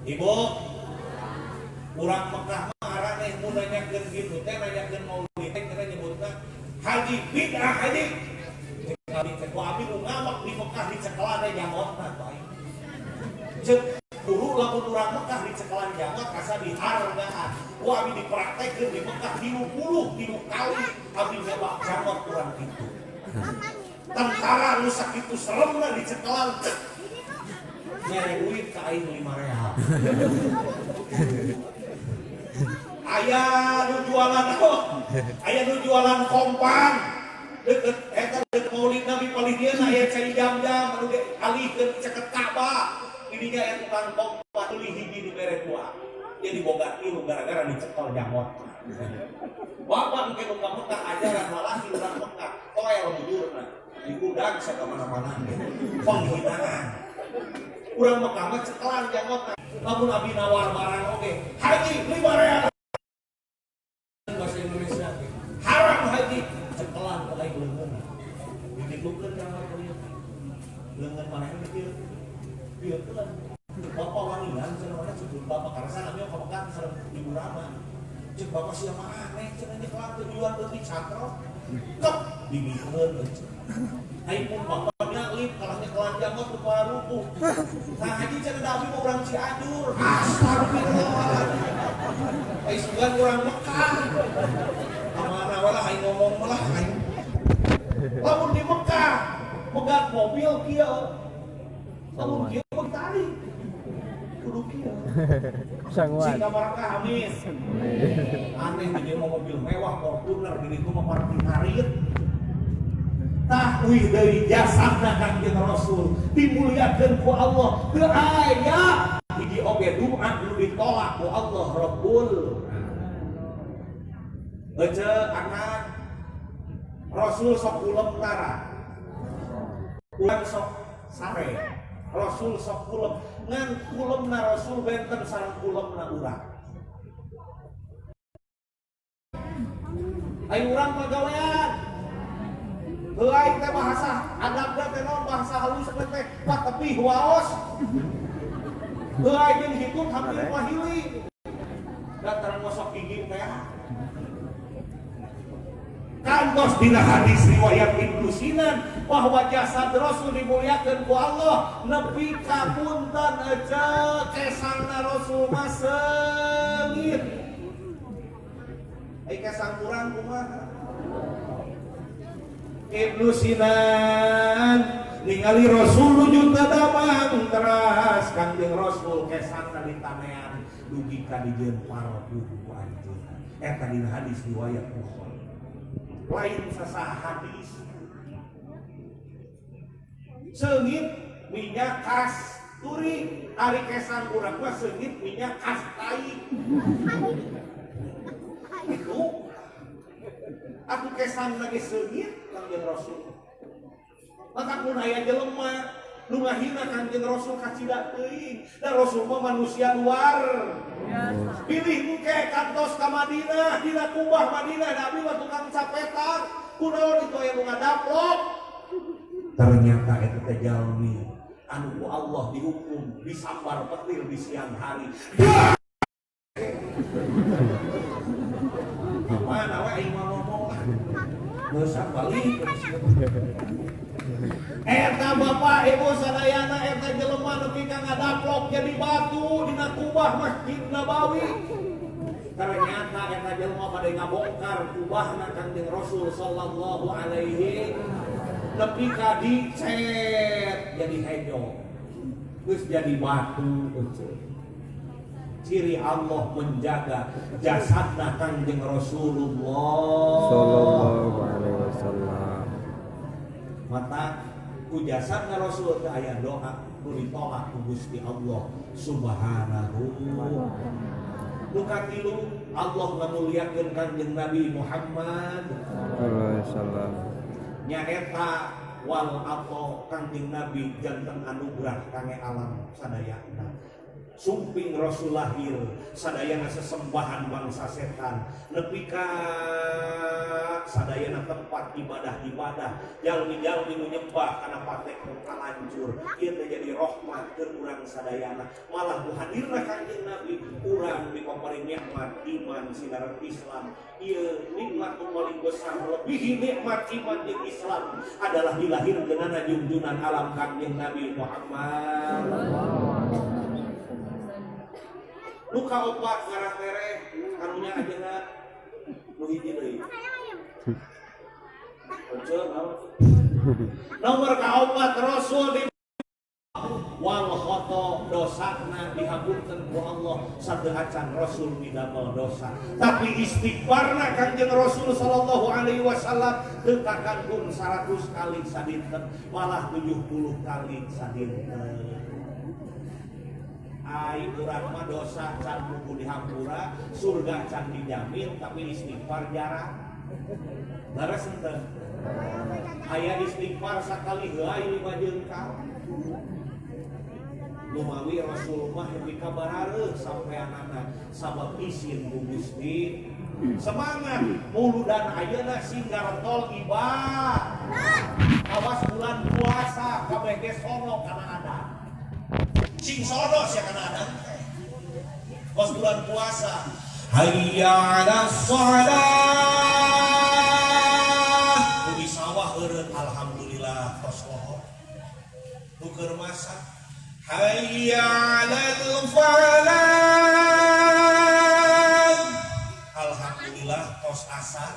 Ibu, urang Mekah mah araneh mun nanyakeun kitu teh nanyakeun Maulid teh cenah nyebutna haji bid'ah haji. Cek abi teh ku abi nu ngamak di Mekah dicekelan teh jangotna ku aing. Cek guru lamun urang Mekah dicekelan janggot asa dihargaan. Ku abi dipraktekeun di Mekah 33 kali abi nyoba janggot urang kitu. Tentara nu sakitu seremna dicekelan. Nyere duit ka aing 5 real. Aya nu jualan naon? Aya nu jualan kompan. Deket eta deket Maulid Nabi palih dieu aya cai jam-jam anu dialihkeun caket Ka'bah. Didinya aya tukang kompan meuli hiji dibere dua. Jadi boga tilu gara-gara dicekel janggot. Bapak engke nu ka Mekah ajaran lalaki urang Mekah toel bujurna digudag sakamana-mana penghinaan. Urang Mekah mah cekelan janggotna. Lamun abi nawar barang oge, haji 5 real. Bahasa Indonesia ge. Haram haji cekelan ka lain leungeun. Dititupkeun janggot ka dieu. Leungeun manehna kieu. Kieu teh bapak wanian cenah mana cek bapak karasa abi ka Mekah sareng Ibu Rama. Cek bapak sia mah aneh cenah nyekelan tujuan leutik catrok. Kep dibikeun euy. Ai pun bapak nyalip kalah nyekelan janggot nu parupu. Nah haji cenah da abi mah urang Cianjur. Astagfirullahaladzim. Ai sugan urang Mekah. Kamana we lah aing ngomong mah lah aing. Lamun di Mekah megat mobil kieu. Lamun kieu mah tarik. Kudu kieu. Sanguan. Sing barakah amin. Aneh di dieu mah mobil mewah Fortuner di ditu mah parkir ngarit. Tah uih deui jasadna Kangjeng Rasul dimuliakeun ku Allah teu aya hiji oge doa nu ditolak ku Allah Rabbul. Ece anak Rasul sok kulem tara. Urang sok sare. Rasul sok kulem ngan kulemna Rasul benten sareng kulemna urang. Ayo urang mah gawean. Heuai teh bahasa adabna teh naon bahasa halus teh patepih waos. Heuai jeung hitut hampir pahili. Dataran ngosok gigi teh. Kantos dina hadis riwayat Ibnu Sinan bahwa jasad Rasul dimuliakeun ku Allah nepi ka punten ece kesangna Rasul mah seungit. Ai kesang urang kumaha? Ibnu Sinan ningali Rasul nuju teu damang teras Kangjeng Rasul kesangna ditanean dugi ka dijieun parfum ku anjeunna. Eta dina hadis riwayat Bukhari. Lain sasaha hadis. Seungit minyak kas turi, ari kesang urang mah seungit minyak kas tai. Itu aku kesang lagi seungit Kangjeng Rasul. Maka kun aya jelema nu ngahina Kangjeng Rasul kacida teuing. Da Rasul mah manusia luar. Pilih engke kantos ka Madinah, dina kubah Madinah da abi mah tukang capetan. Kunaon itu aya nu ngadaplok. Ternyata eta teh jalmi anu ku Allah dihukum disambar petir di siang hari. Mana we aing mah ngomong lah. Geus balik. Eta bapak ibu sadayana eta jelema nepi ka ngadaplok jadi batu dina kubah Masjid Nabawi. Ternyata eta jelema bade ngabongkar kubahna Kangjeng Rasul sallallahu alaihi nepi ka dicet jadi hejo. Geus jadi batu euceut. Ciri Allah menjaga jasadna Kangjeng Rasulullah sallallahu alaihi wasallam. Mata ku jasadna Rasul teh aya doa nu ditolak ku Gusti Allah Subhanahu. Nu katilu Allah ngamuliakeun Kangjeng Nabi Muhammad sallallahu alaihi wasallam. Nyaeta wal ato Kangjeng Nabi janten anugerah kangge alam sadayana. Sumping Rasul lahir sadayana sesembahan bangsa setan nepi ka sadayana tempat ibadah-ibadah jalmi-jalmi nu nyembah kana pate nu kalancur ieu teh jadi rahmat keur urang sadayana. Malah nu hadirna Kangjeng Nabi urang dipapari nikmat iman sinaran Islam. Ieu nikmat nu paling besar melebihi nikmat iman jeung Islam adalah dilahirkeunana junjunan alam Kangjeng Nabi Muhammad. Nu kaopat ngarah tereh karunya ajeuna nu hiji deui. Ece naon? Nomor kaopat, Rasul di wal khoto, dosana dihapunten ku Allah sateuacan Rasul midamel dosa. Tapi istighfarna Kangjeng Rasul sallallahu alaihi wasallam teu kakangkung 100 kali sadinten, malah 70 kali sadinten. Ai urang mah dosa can buku dihampura, surga can dijamin, tapi istighfar jarang. Leres henteu? Aya istighfar sakali heula lima jengkal. Lumawi Rasul mah nepi ka barareuh sampeanana sabab isin ku Gusti. Semangat muludan ayeuna sing garentol ibadah. Awas bulan puasa kabeh ge sono kana adan. Sing sono sia kana adan teh. Kos bulan puasa. Hayya 'alas shalah. Nu di sawah eureun alhamdulillah tos lohor. Nu keur masak hayya 'alal falah. Alhamdulillah tos asar.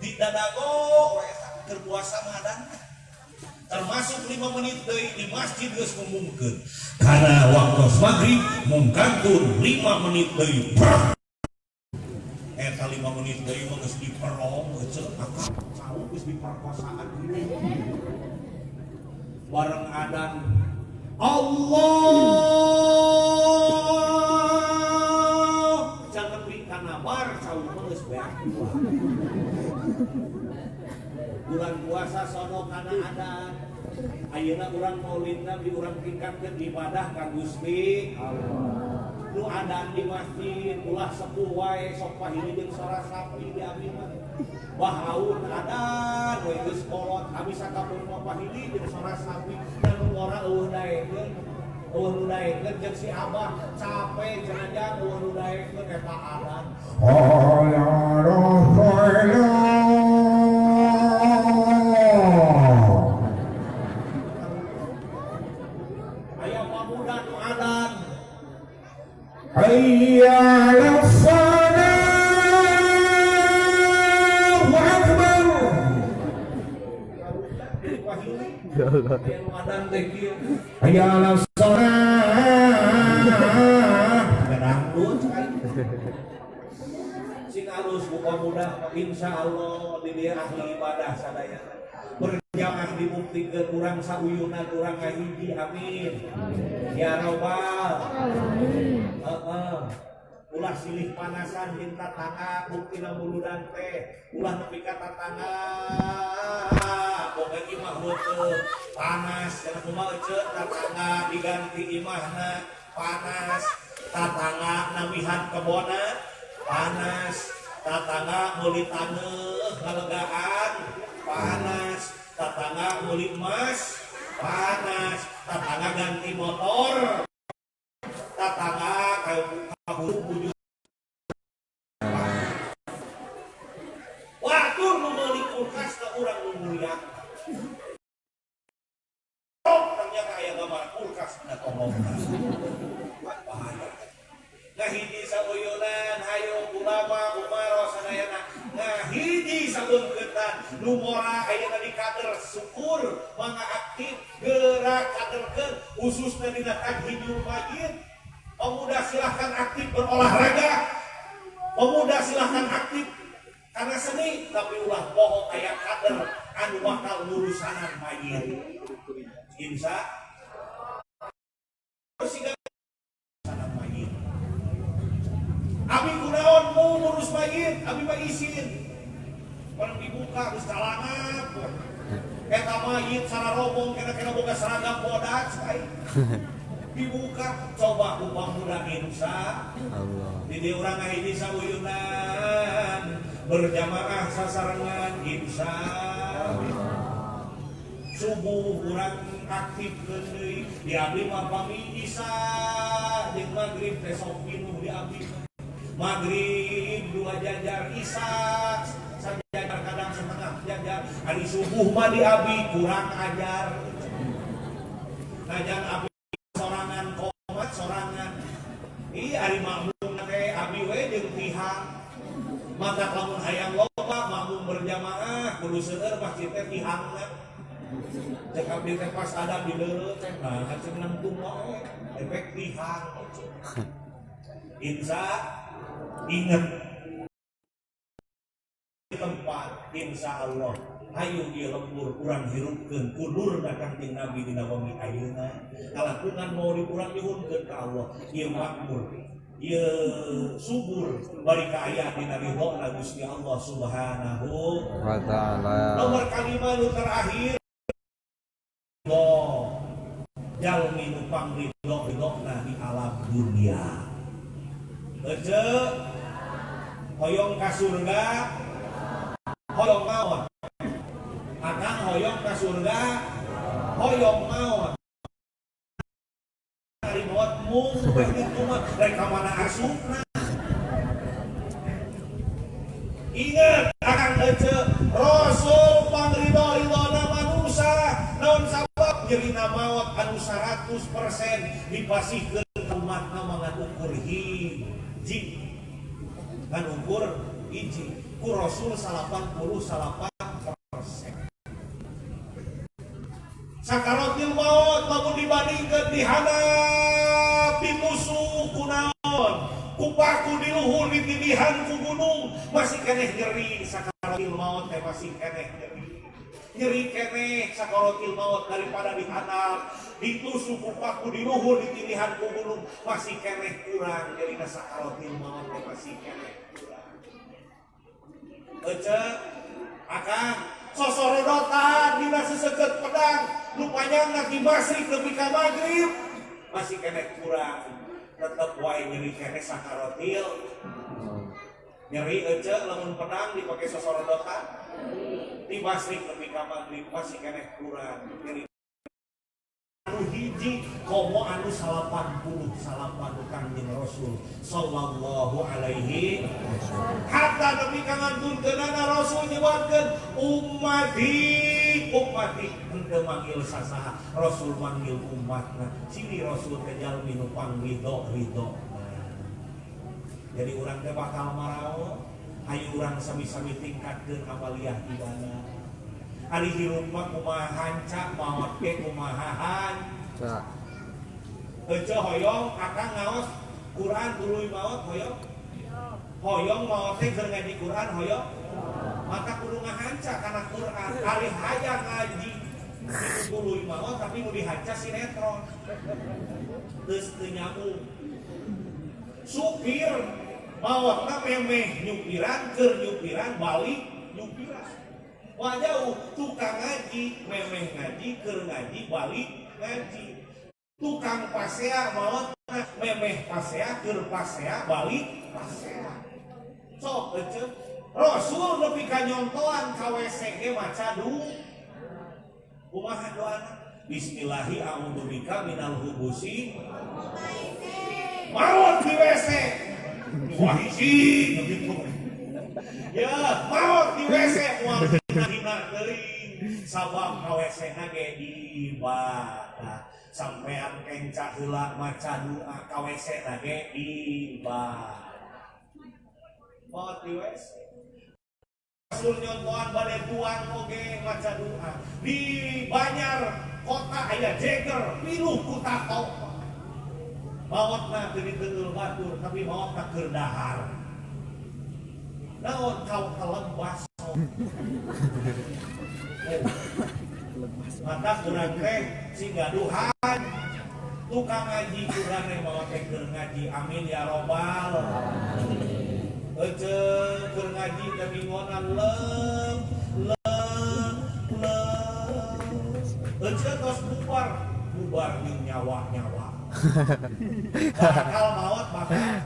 Di dadago we eta keur puasa mah adan. Termasuk 5 menit deui di masjid geus ngumumkeun. Karena waktu maghrib mungkantun 5 menit deui. Eta 5 menit deui mah geus diperong eceu akak cau geus diperkosaan. Bareng adan Allah can nepi kana bar cau mah geus beak. Bulan puasa sono kana adan. Ayeuna urang maulidna di urang tingkatkeun ibadah ka Gusti Allah. Nu adan di masjid ulah sepuh wae sok pahili jeung sora sapi di abdi mah. Bahaun adan we geus kolot abi sakapeung mah pahili jeung sora sapi dan nu ora eueuh daekeun. Eueuh nu daekeun jeung si Abah capek cenah jang eueuh nu daekeun eta adan. Aya pamuda nu adan. Hayya 'alas shalah akbar. Aya nu adan teh kieu. Hayya 'alas shalah. Dangdut aing. Sing alus ku pamuda insyaallah di dieu ahli ibadah sadayana. Berjamaah dibuktikeun urang sauyunan urang ngahiji amin. Ya robbal alamin. Heeh. Ulah silih panasan jeung tatangga buktina muludan teh. Ulah nepi ka tatangga boga imah heuteuk panas cenah kumaha eceut tatangga diganti imahna panas, tatangga namihan kebona panas, tatangga meuli taneuh ngalegaan panas, tatangga meuli emas panas, tatangga ganti motor, tatangga kaburu bujur. Batur nu meuli kulkas ka urang nu muliakan. Ternyata aya gambar kulkas dina tonggohna. Bahaya. Ngahiji sauyunan hayo ulama umaro sadayana ngahiji sabeungkeutan nu mora ayeuna di kader syukur mangga aktif gerak kaderkeun khususna dina taghijul mayit. Pemuda silahkan aktif berolahraga, pemuda silahkan aktif karena seni, tapi ulah bohong aya kader anu bakal ngurusanan mayit. Insya Allah mayit. Abi kunaon mau ngurus mayit, abi mah isin. Barang dibuka geus calangap. Eta mayit sararobong kena-kena boga seragam bodas aing. Dibuka coba ku pamuda insya Allah. Di dieu urang ngahiji sauyunan berjamaah sasarengan insya Allah. Subuh urang aktif deui di abdi mah pami isya jeung maghrib teh sok pinuh di abdi. Maghrib dua jajar, isya sajajar kadang setengah jajar. Ari subuh mah di abdi kurang ajar. Najan abdi sorangan komat sorangan. Ih ari makmum teh abdi we jeung tihang. Mata lamun hayang loba makmum berjamaah kudu seueur masjid teh tihangna. Cek abdi teh pas ada di leuleut teh nah cek nangtung wae efek tihang. Insya inget tempat insya Allah ayo ieu lembur urang hirupkeun ku nurna Kangjeng Nabi dina wengi ayeuna kalakungan mau di urang nyuhunkeun ka Allah ieu makmur ieu subur bari kaayaan dina ridhona Gusti Allah Subhanahu wa ta'ala. Nomor kalima nu terakhir ridho jalmi nu pangridho ridhona di alam dunia. Ece hoyong ka surga hoyong maot, akang hoyong ka surga hoyong maot, ari maot mung kitu mah rek ka mana asupna. Ingat akang ece, Rasul pangridho-ridhona manusia naon sabab nyerina maot anu 100% dipasihkeun ka umatna mah ngan ukur hiji, ngan ukur hiji ku Rasul 88%. Sakaratil maut lamun dibandingkeun dihadapi musuh kunaon ku paku di luhur ditindihan ku gunung masih keneh nyeri. Sakaratil maut teh masih keneh nyeri, nyeri keneh sakaratil maut daripada dihadap ditusuk ku paku di luhur ditindihan ku gunung masih keneh kurang nyerina. Sakaratil maut teh masih keneh kurang. Ece akang sosorodotan dina seseukeut pedang nu panjangna ti masyrik nepi ka magrib masih keneh kurang, tetep wae nyeri keneh sakaratil nyeri. Ece lamun pedang dipake sosorodotan ti masyrik nepi ka magrib masih keneh kurang nyeri anu hiji komo anu 89 Kangjeng Rasul sallallahu alaihi hatta nepi ka ngantunkeunana Rasul nyebatkeun ummati ummati henteu manggil sasaha, Rasul manggil umatna. Sini Rasul teh jalmi nu pangridho ridho. Jadi urang teh bakal maraot, hayu urang sami-sami tingkatkeun amaliyah ibadah. Ari hirup mah kumaha hanca, maot ge kumaha hanca. Ece hoyong akang ngaos Quran tuluy maot hoyong? Hoyong maot teh keur ngaji Quran hoyong? Maka kudu ngahanca kana Quran. Ari hayang ngaji itu tuluy maot tapi nu dihanca sinetron. Geus teu nyambung. Supir maotna memeh nyupiran keur nyupiran balik nyupiran. Wah jauh, tukang ngaji memeh ngaji keur ngaji balik ngaji. Tukang pasea maotna memeh pasea keur pasea balik pasea. Sok ece Rasul nepi ka nyontoan ka WC ge maca du. Kumaha doana? Bismillahi a'udzubika minal hubusi. Maot di WC. Wah hiji gitu. Ya, maot di WC moal hina teuing. Sabab ka WC na ge ibadah. Sampean kenca heula maca doa ka WC na ge ibadah. Maot di WC. Rasul nyontohan bade tuang oge maca doa. Di Banjar kota aya jeger pinuh ku tato. Maotna teu diteunggeul batur tapi maotna keur dahar. Naon kau telem baso. Mata urang teh sing gaduhan tukang ngaji urang teh maot teh keur ngaji amin ya robbal. Ece keur ngaji teh bingonan lem lem lem. Ece tos bubar bubar jeung nyawa-nyawa. Bakal maot bakal.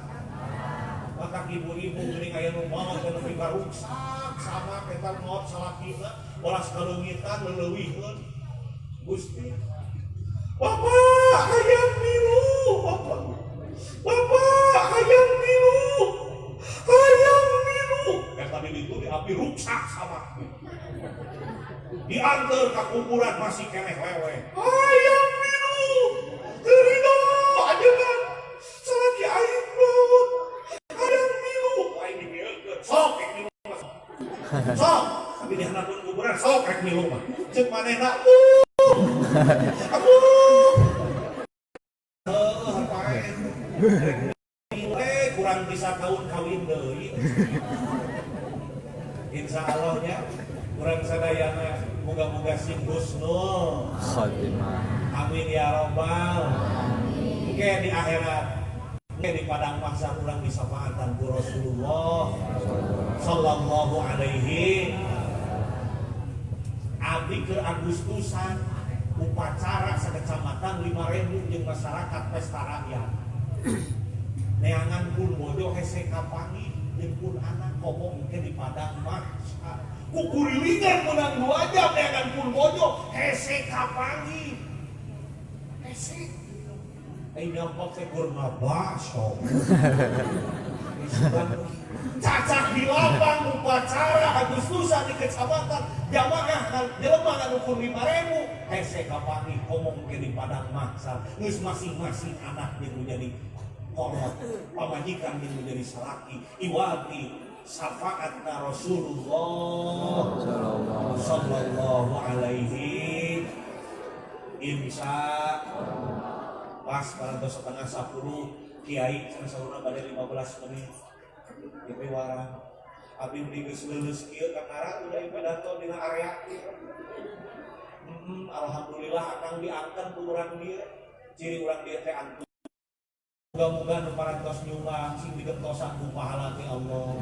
Maka ibu-ibu geuning aya nu maot teh nepi ka ruksak sama eta maot salakina bolas kaleungitan leleuwihkeun. Gusti Bapak hayang milu, Bapak. Bapak hayang milu. Hayang milu. Eta di ditu di api ruksak sama. Diantar ka kuburan masih keneh lewe. Hayang milu. Teu ridho ajeunna. Salaki aing maot. Hayang milu. Aing dimieukeun. Sok milu. Sok. Tapi di handapeun kuburan Bener sok rek milu mah. Ceuk manehna, aduh. Heuh, pae. Eh, kurang bisa tahun kawin deui. Insya Allah nya kurang sadayana moga-moga sing husnul Khatimah. Amin ya robbal. Engke di akhirat, engke di padang mahsyar urang disafaatan ku Rasulullah sallallahu alaihi. Abdi ke Agustusan upacara sakecamatan 5000 jeung masyarakat pesta rakyat. Neangan pun bojo hese kapanggih jeung pun anak komo engke di padang mahsyar. Kukurilingan menang 2 jam neangan pun bojo hese kapanggih. Hese. Eh nyampak teh keur ngabaso. Cacak di lapang upacara Agustusan di kecamatan jamaah kan jelema ngan ukur 5000 hese kapanggih komo engke di padang mahsyar. Geus masing-masing anak jeung menjadi kolot, pamajikan jeung menjadi salaki, iwati syafaatna Rasulullah sallallahu alaihi. Insya pas parantos 9:30 kiai cenah saurna bade 15 menit. Ieu warang abdi beli geus leuleus kieu kakara udah ieu pidato dina area kieu. Alhamdulillah akang diangkat ku urang dieu. Ciri urang dieu teh antu. Moga-moga nu parantos nyumbang sing digentosan ku pahala ti Allah.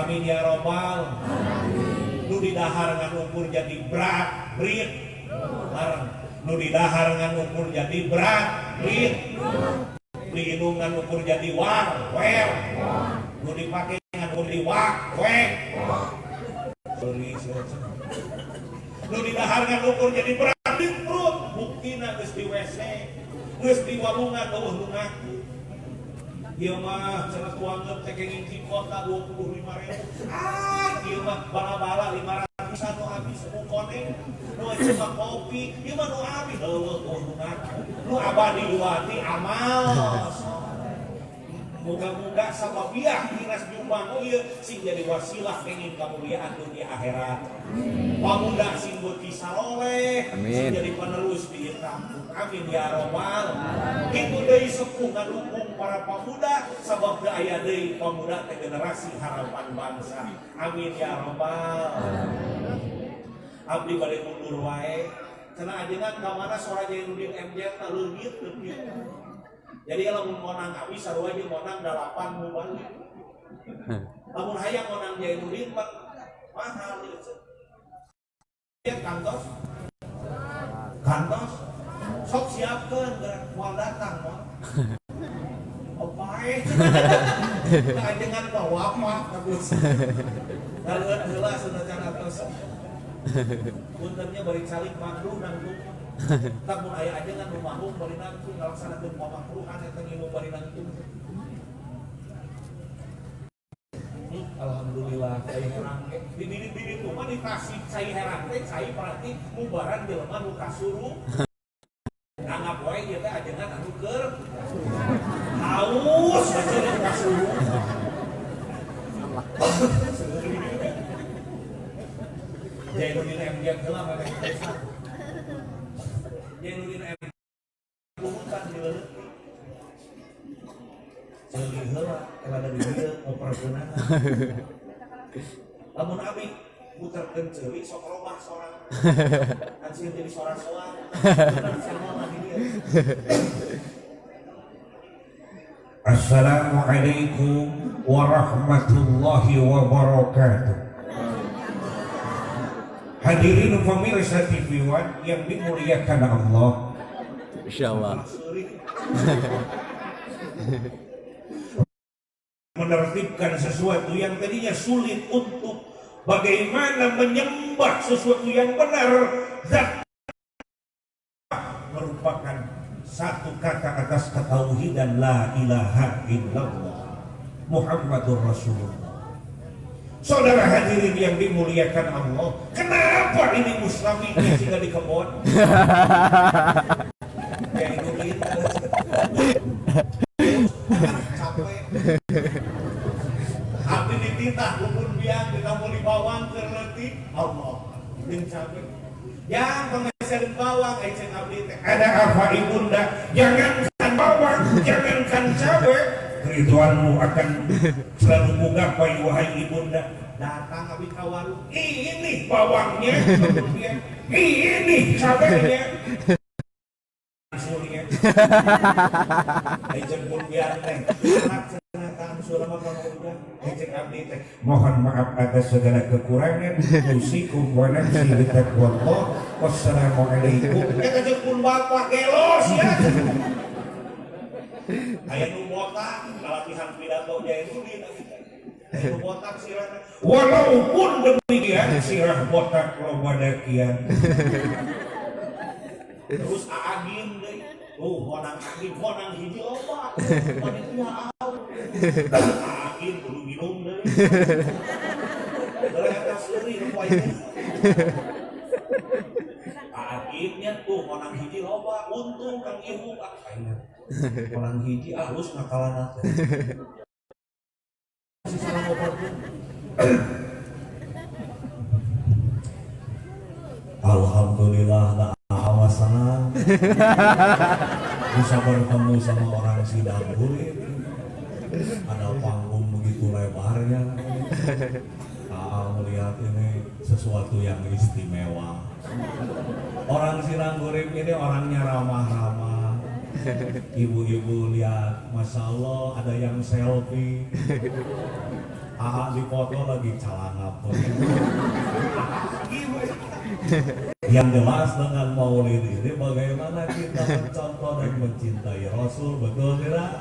Amin ya robbal. Nu didahar ngan ukur jadi berat, berit. Bareng. Nu didahar ngan ukur jadi berat, berit. Diinum ngan ukur jadi war, wer. Nu dipake ngan ukur jadi wak, wek. Sorry, nu didahar ngan ukur jadi berat, di perut. Buktina geus di WC. Geus di walungan eueuh nu ngaku. Ieu mah cenah tuangeun teh kenging kota 25.000. Ah, ieu mah bala-bala 500-an nu habis nu koneng. Nu cuma kopi, ieu mah nu habis eueuh nu ngaku. Nu abadi iwati amal. Moga-moga sababiah dinas nyumbang ieu sing jadi wasilah kenging kamuliaan dunia akhirat. Pamuda sing beuki saloleh, sing jadi penerus di kampung. Amin ya robbal. Kitu deui sepuh ngadukung para pamuda sabab teu aya deui pamuda teh generasi harapan bangsa. Amin ya robbal. Abdi bade mundur wae. Cenah ajengan ka mana sora Jainuddin MZ tah leungit leungit. Jadi lamun monang abi sarua jeung monang 8 mubalik. Lamun hayang monang Jainuddin mah mahal ieu. Ya kantos. Kantos. Sok siapkeun geura moal datang moal. Oh pae. Ajengan mah wafat bagus. Laleueut heula sunah can atos. Puntennya bari calik mangduh nangtung. Tak mun aya ajengan nu mahung bari nangtung ngalaksanakeun pamakruhan eta ngilu bari nangtung. Alhamdulillah cai herang ge di diri-diri mah di Tasik cai herang teh cai berarti mubaran jelema nu kasuru. Anggap wae ieu teh ajengan anu keur haus ajengan kasuru. Jainuddin MZ heula mah teh. Jainuddin M hutan di leutik. Ceuli heula elada di dieu ngoperkeunana. Lamun abi muterkeun ceuli sok robah sorang. Kan sieun jadi sora-soang. Bener sama di dieu. Assalamualaikum warahmatullahi wabarakatuh. Hadirin pemirsa TV One yang dimuliakan Allah. Insyaallah. Menertibkan sesuatu yang tadinya sulit untuk bagaimana menyembah sesuatu yang benar. Zat merupakan satu kata atas ketauhidan la ilaha illallah Muhammadur Rasulullah. Saudara hadirin yang dimuliakan Allah, kenapa ini muslimi sehingga di kebon? Jainuddin capek. Abdi dititah kubur biang ditamu di bawang keur leutik. Allah. Jeung cabe. Yang pengeserin bawang cek abdi teh. Ada apa ibunda? Jangankan bawang, jangankan cabe, keriduanmu akan selalu kugapai wahai ibunda. Datang abdi ka warung, ini bawangnya, kemudian ini cabenya. Angsurnya. Ai jemput biar teh. Mohon maaf atas segala kekurangan. Usikum wa nafsi bitaqwallah. Wassalamualaikum. Eta jeung pun bapak gelos ya. Aya nu botak latihan pidato Jainuddin. Aya nu botak sirahna. Walaupun demikian sirah botak loba dakian. Terus aagim deui. Tuh monang agim, monang hiji loba. Panitia Agim kudu minum deui. Ternyata seuri poe. Agimnya tuh monang hiji loba, untung Kang Ibu ah aing. Monang hiji alus ngakalana teh. Salah ngobrol. Alhamdulillah da awas senang bisa bertemu sama orang Sidangurip. Ada panggung begitu lebarnya. Aa melihat ini sesuatu yang istimewa. Orang Sidangurip ini orangnya ramah-ramah. Ibu-ibu lihat, masya Allah ada yang selfie. Aa dipoto lagi calangap. Yang jelas dengan maulid ini bagaimana kita mencontoh dan mencintai Rasul, betul tidak?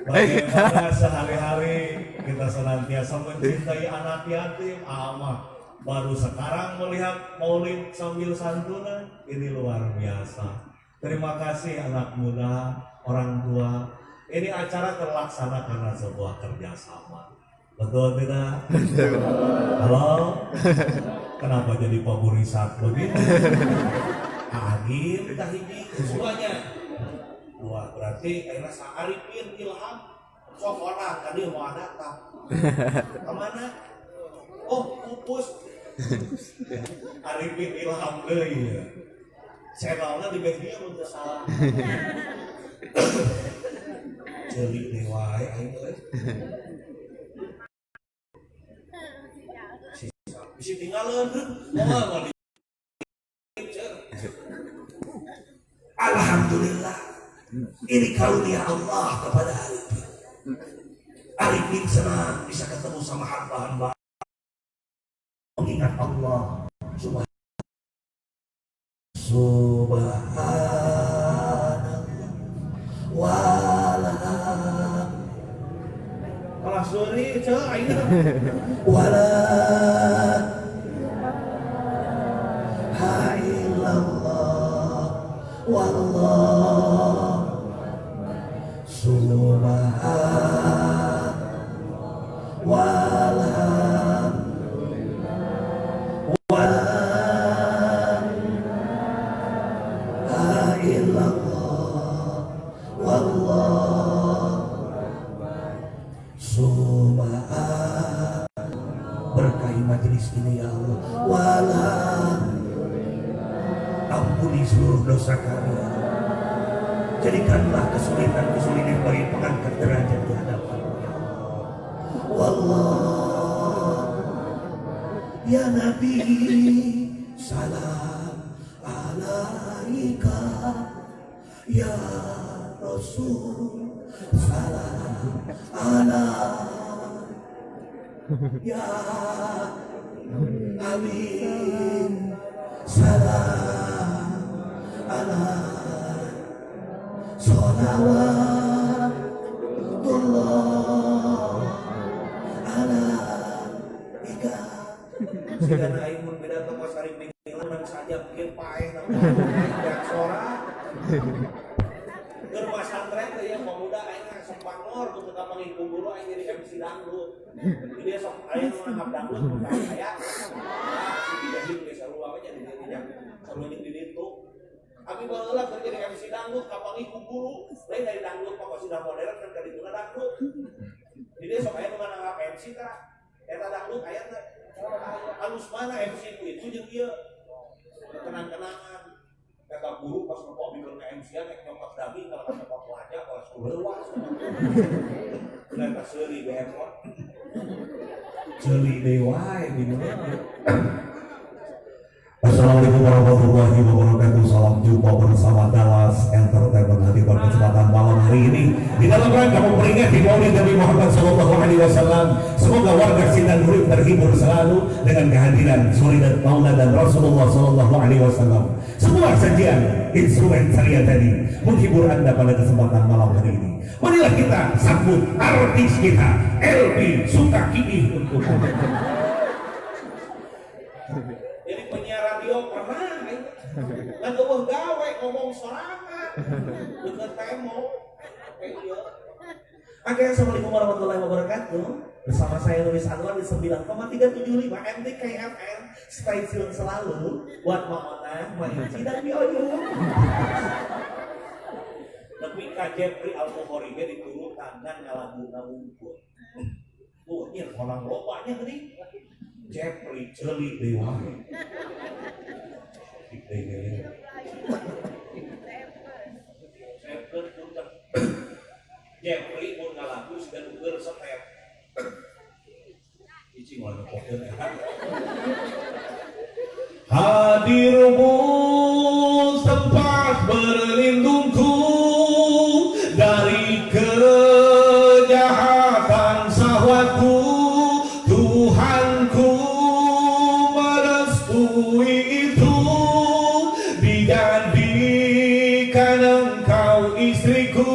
Bagaimana sehari-hari kita senantiasa mencintai anak yatim, amah. Baru sekarang melihat maulid sambil santunan, ini luar biasa. Terima kasih anak muda, orang tua. Ini acara terlaksana karena sebuah kerjasama. Betul tidak? Halo? Kenapa jadi paburisat begitu? Agim kita hiji semuanya. Wah, berarti akhirnya Arifin Ilham sok orang tadi mau datang. Kemana? Oh, pupus. Arifin Ilham deui. Channelna di media mun teu salah. Ceuli deui wae aing euy. Bisi tinggalin, moal di. Alhamdulillah, ini karunia Allah kepada Arifin. Arifin senang bisa ketemu sama hamba-hamba. Mengingat Allah Subhanallah wala kalah suri ceu aing wala ha illallah wallah subhan wala illallah wallah subhan. Berkahi majelis ini ya Allah, wala ampuni seluruh dosa kami ya Allah. Jadikanlah kesulitan-kesulitan bagi pengangkat derajat di hadapan-Mu ya Allah. Wallah ya Nabi salam alaika ya Rasul salam alaika ya Amin salam alaika sholawatullah alaika. Sigana aing mun beda toko sari menang saja bikin paeh dan sora. Keur pasantren teh ya pemuda aing sok pangor kudu ka panggih ku guru aing jadi MC dangdut. Jadi sok aya nu nanggap dangdut mun aya. Si dijahit ge sarua we jadi dirinya. Sarua jeung di ditu. Abi baheula keur jadi MC dangdut ka panggih ku guru, lain dari dangdut mah kosidah modern kan ka dituna dangdut. Jadi sok aya nu nanggap MC tah. Eta dangdut aya teh. Alus mana MC ku itu jeung ieu. Kenang-kenangan. Eta guru pas nempo abi keur nge-MC-an rek nyokot daging kalau ka nyokot wajah kalau leuwas. Ulah eta seuri BM. Ceuli deui wae di. Assalamualaikum warahmatullahi wabarakatuh. Salam jumpa bersama Dallas Entertainment Hati pada kesempatan malam hari ini di dalam rangka memperingati Maulid Nabi Muhammad Sallallahu Alaihi Wasallam. Semoga warga Sindang Hurip terhibur selalu dengan kehadiran Solidat Maula dan Rasulullah Sallallahu Alaihi Wasallam. Semua sajian instrumen ceria tadi menghibur Anda pada kesempatan malam hari ini. Marilah kita sambut artis kita Elvy Sukakiih untuk jadi penyiar radio pernah nggak eueuh gawe ngomong sorangan deket tembok kayak ieu. Oke, assalamualaikum warahmatullahi wabarakatuh. Bersama saya Nulis Anwar di 9,375 MTKFM. Stay tune selalu buat Mak Ona, Mak Ici, dan Bi Oyu. Tapi ka Jepri Al-Bukhari ge diturutan dan ngalaguna wungkul. Nyir orang lobanya geuning. Jepri ceuli deui wae. Deui. Jepri punten. Jepri mun ngalagu siga nu keur step. Icing moal nyepokeun eta. Hadirmu tempat berlindungku dari kejahatan syahwatku. Tuhanku merestui itu, dijadikan engkau istriku,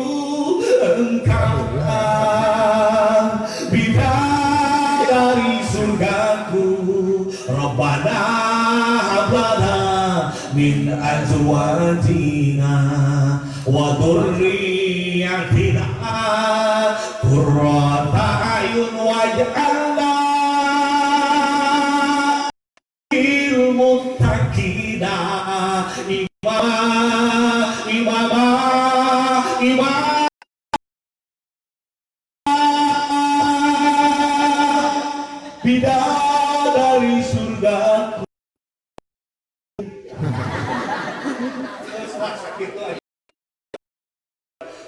engkaulah bidadari surgaku. Rabbana hablana min azwajina wa dzurriyyatina qurrata a'yun waj'alna lil muttaqina imama imama imama bidadari surgaku. Geus lah sakitu aja.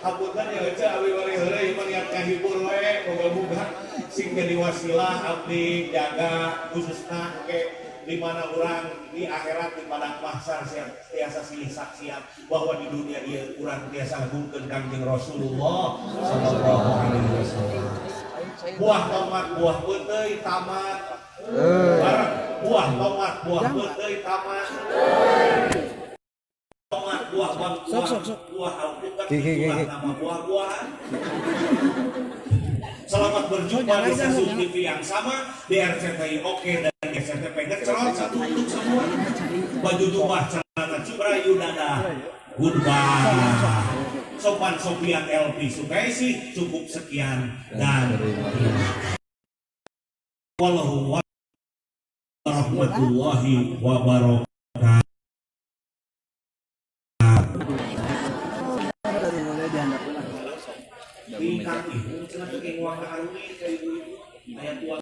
Hapunten ya Ece, abi bari heureuy mah niat ngahibur we, moga-moga sing jadi wasilah abdi jaga khususna ke di mana urang di akhirat di padang mahsyar tiasa silih saksian bahwa di dunia ieu urang tiasa ngagungkeun Kangjeng Rasulullah sallallahu alaihi wasallam. Buah tomat, buah peuteuy, tamat. Bareng buah tomat, buah peuteuy, tamat. Tomat, buah bangkuang, buah alpukat, itulah nama buah-buahan. Selamat berjumpa di stasiun TV yang sama di RCTI Oke dan SCTV Ngecrot satu untuk semua. Baju jubah celana cibra yudada. Goodbye. Sopan Sopian Elvy Sukaesih cukup sekian dan terima kasih. Wallahu warahmatullahi wabarakatuh. Di kaki, cenah teh uang ka arwi ka ibu-ibu, aya tua.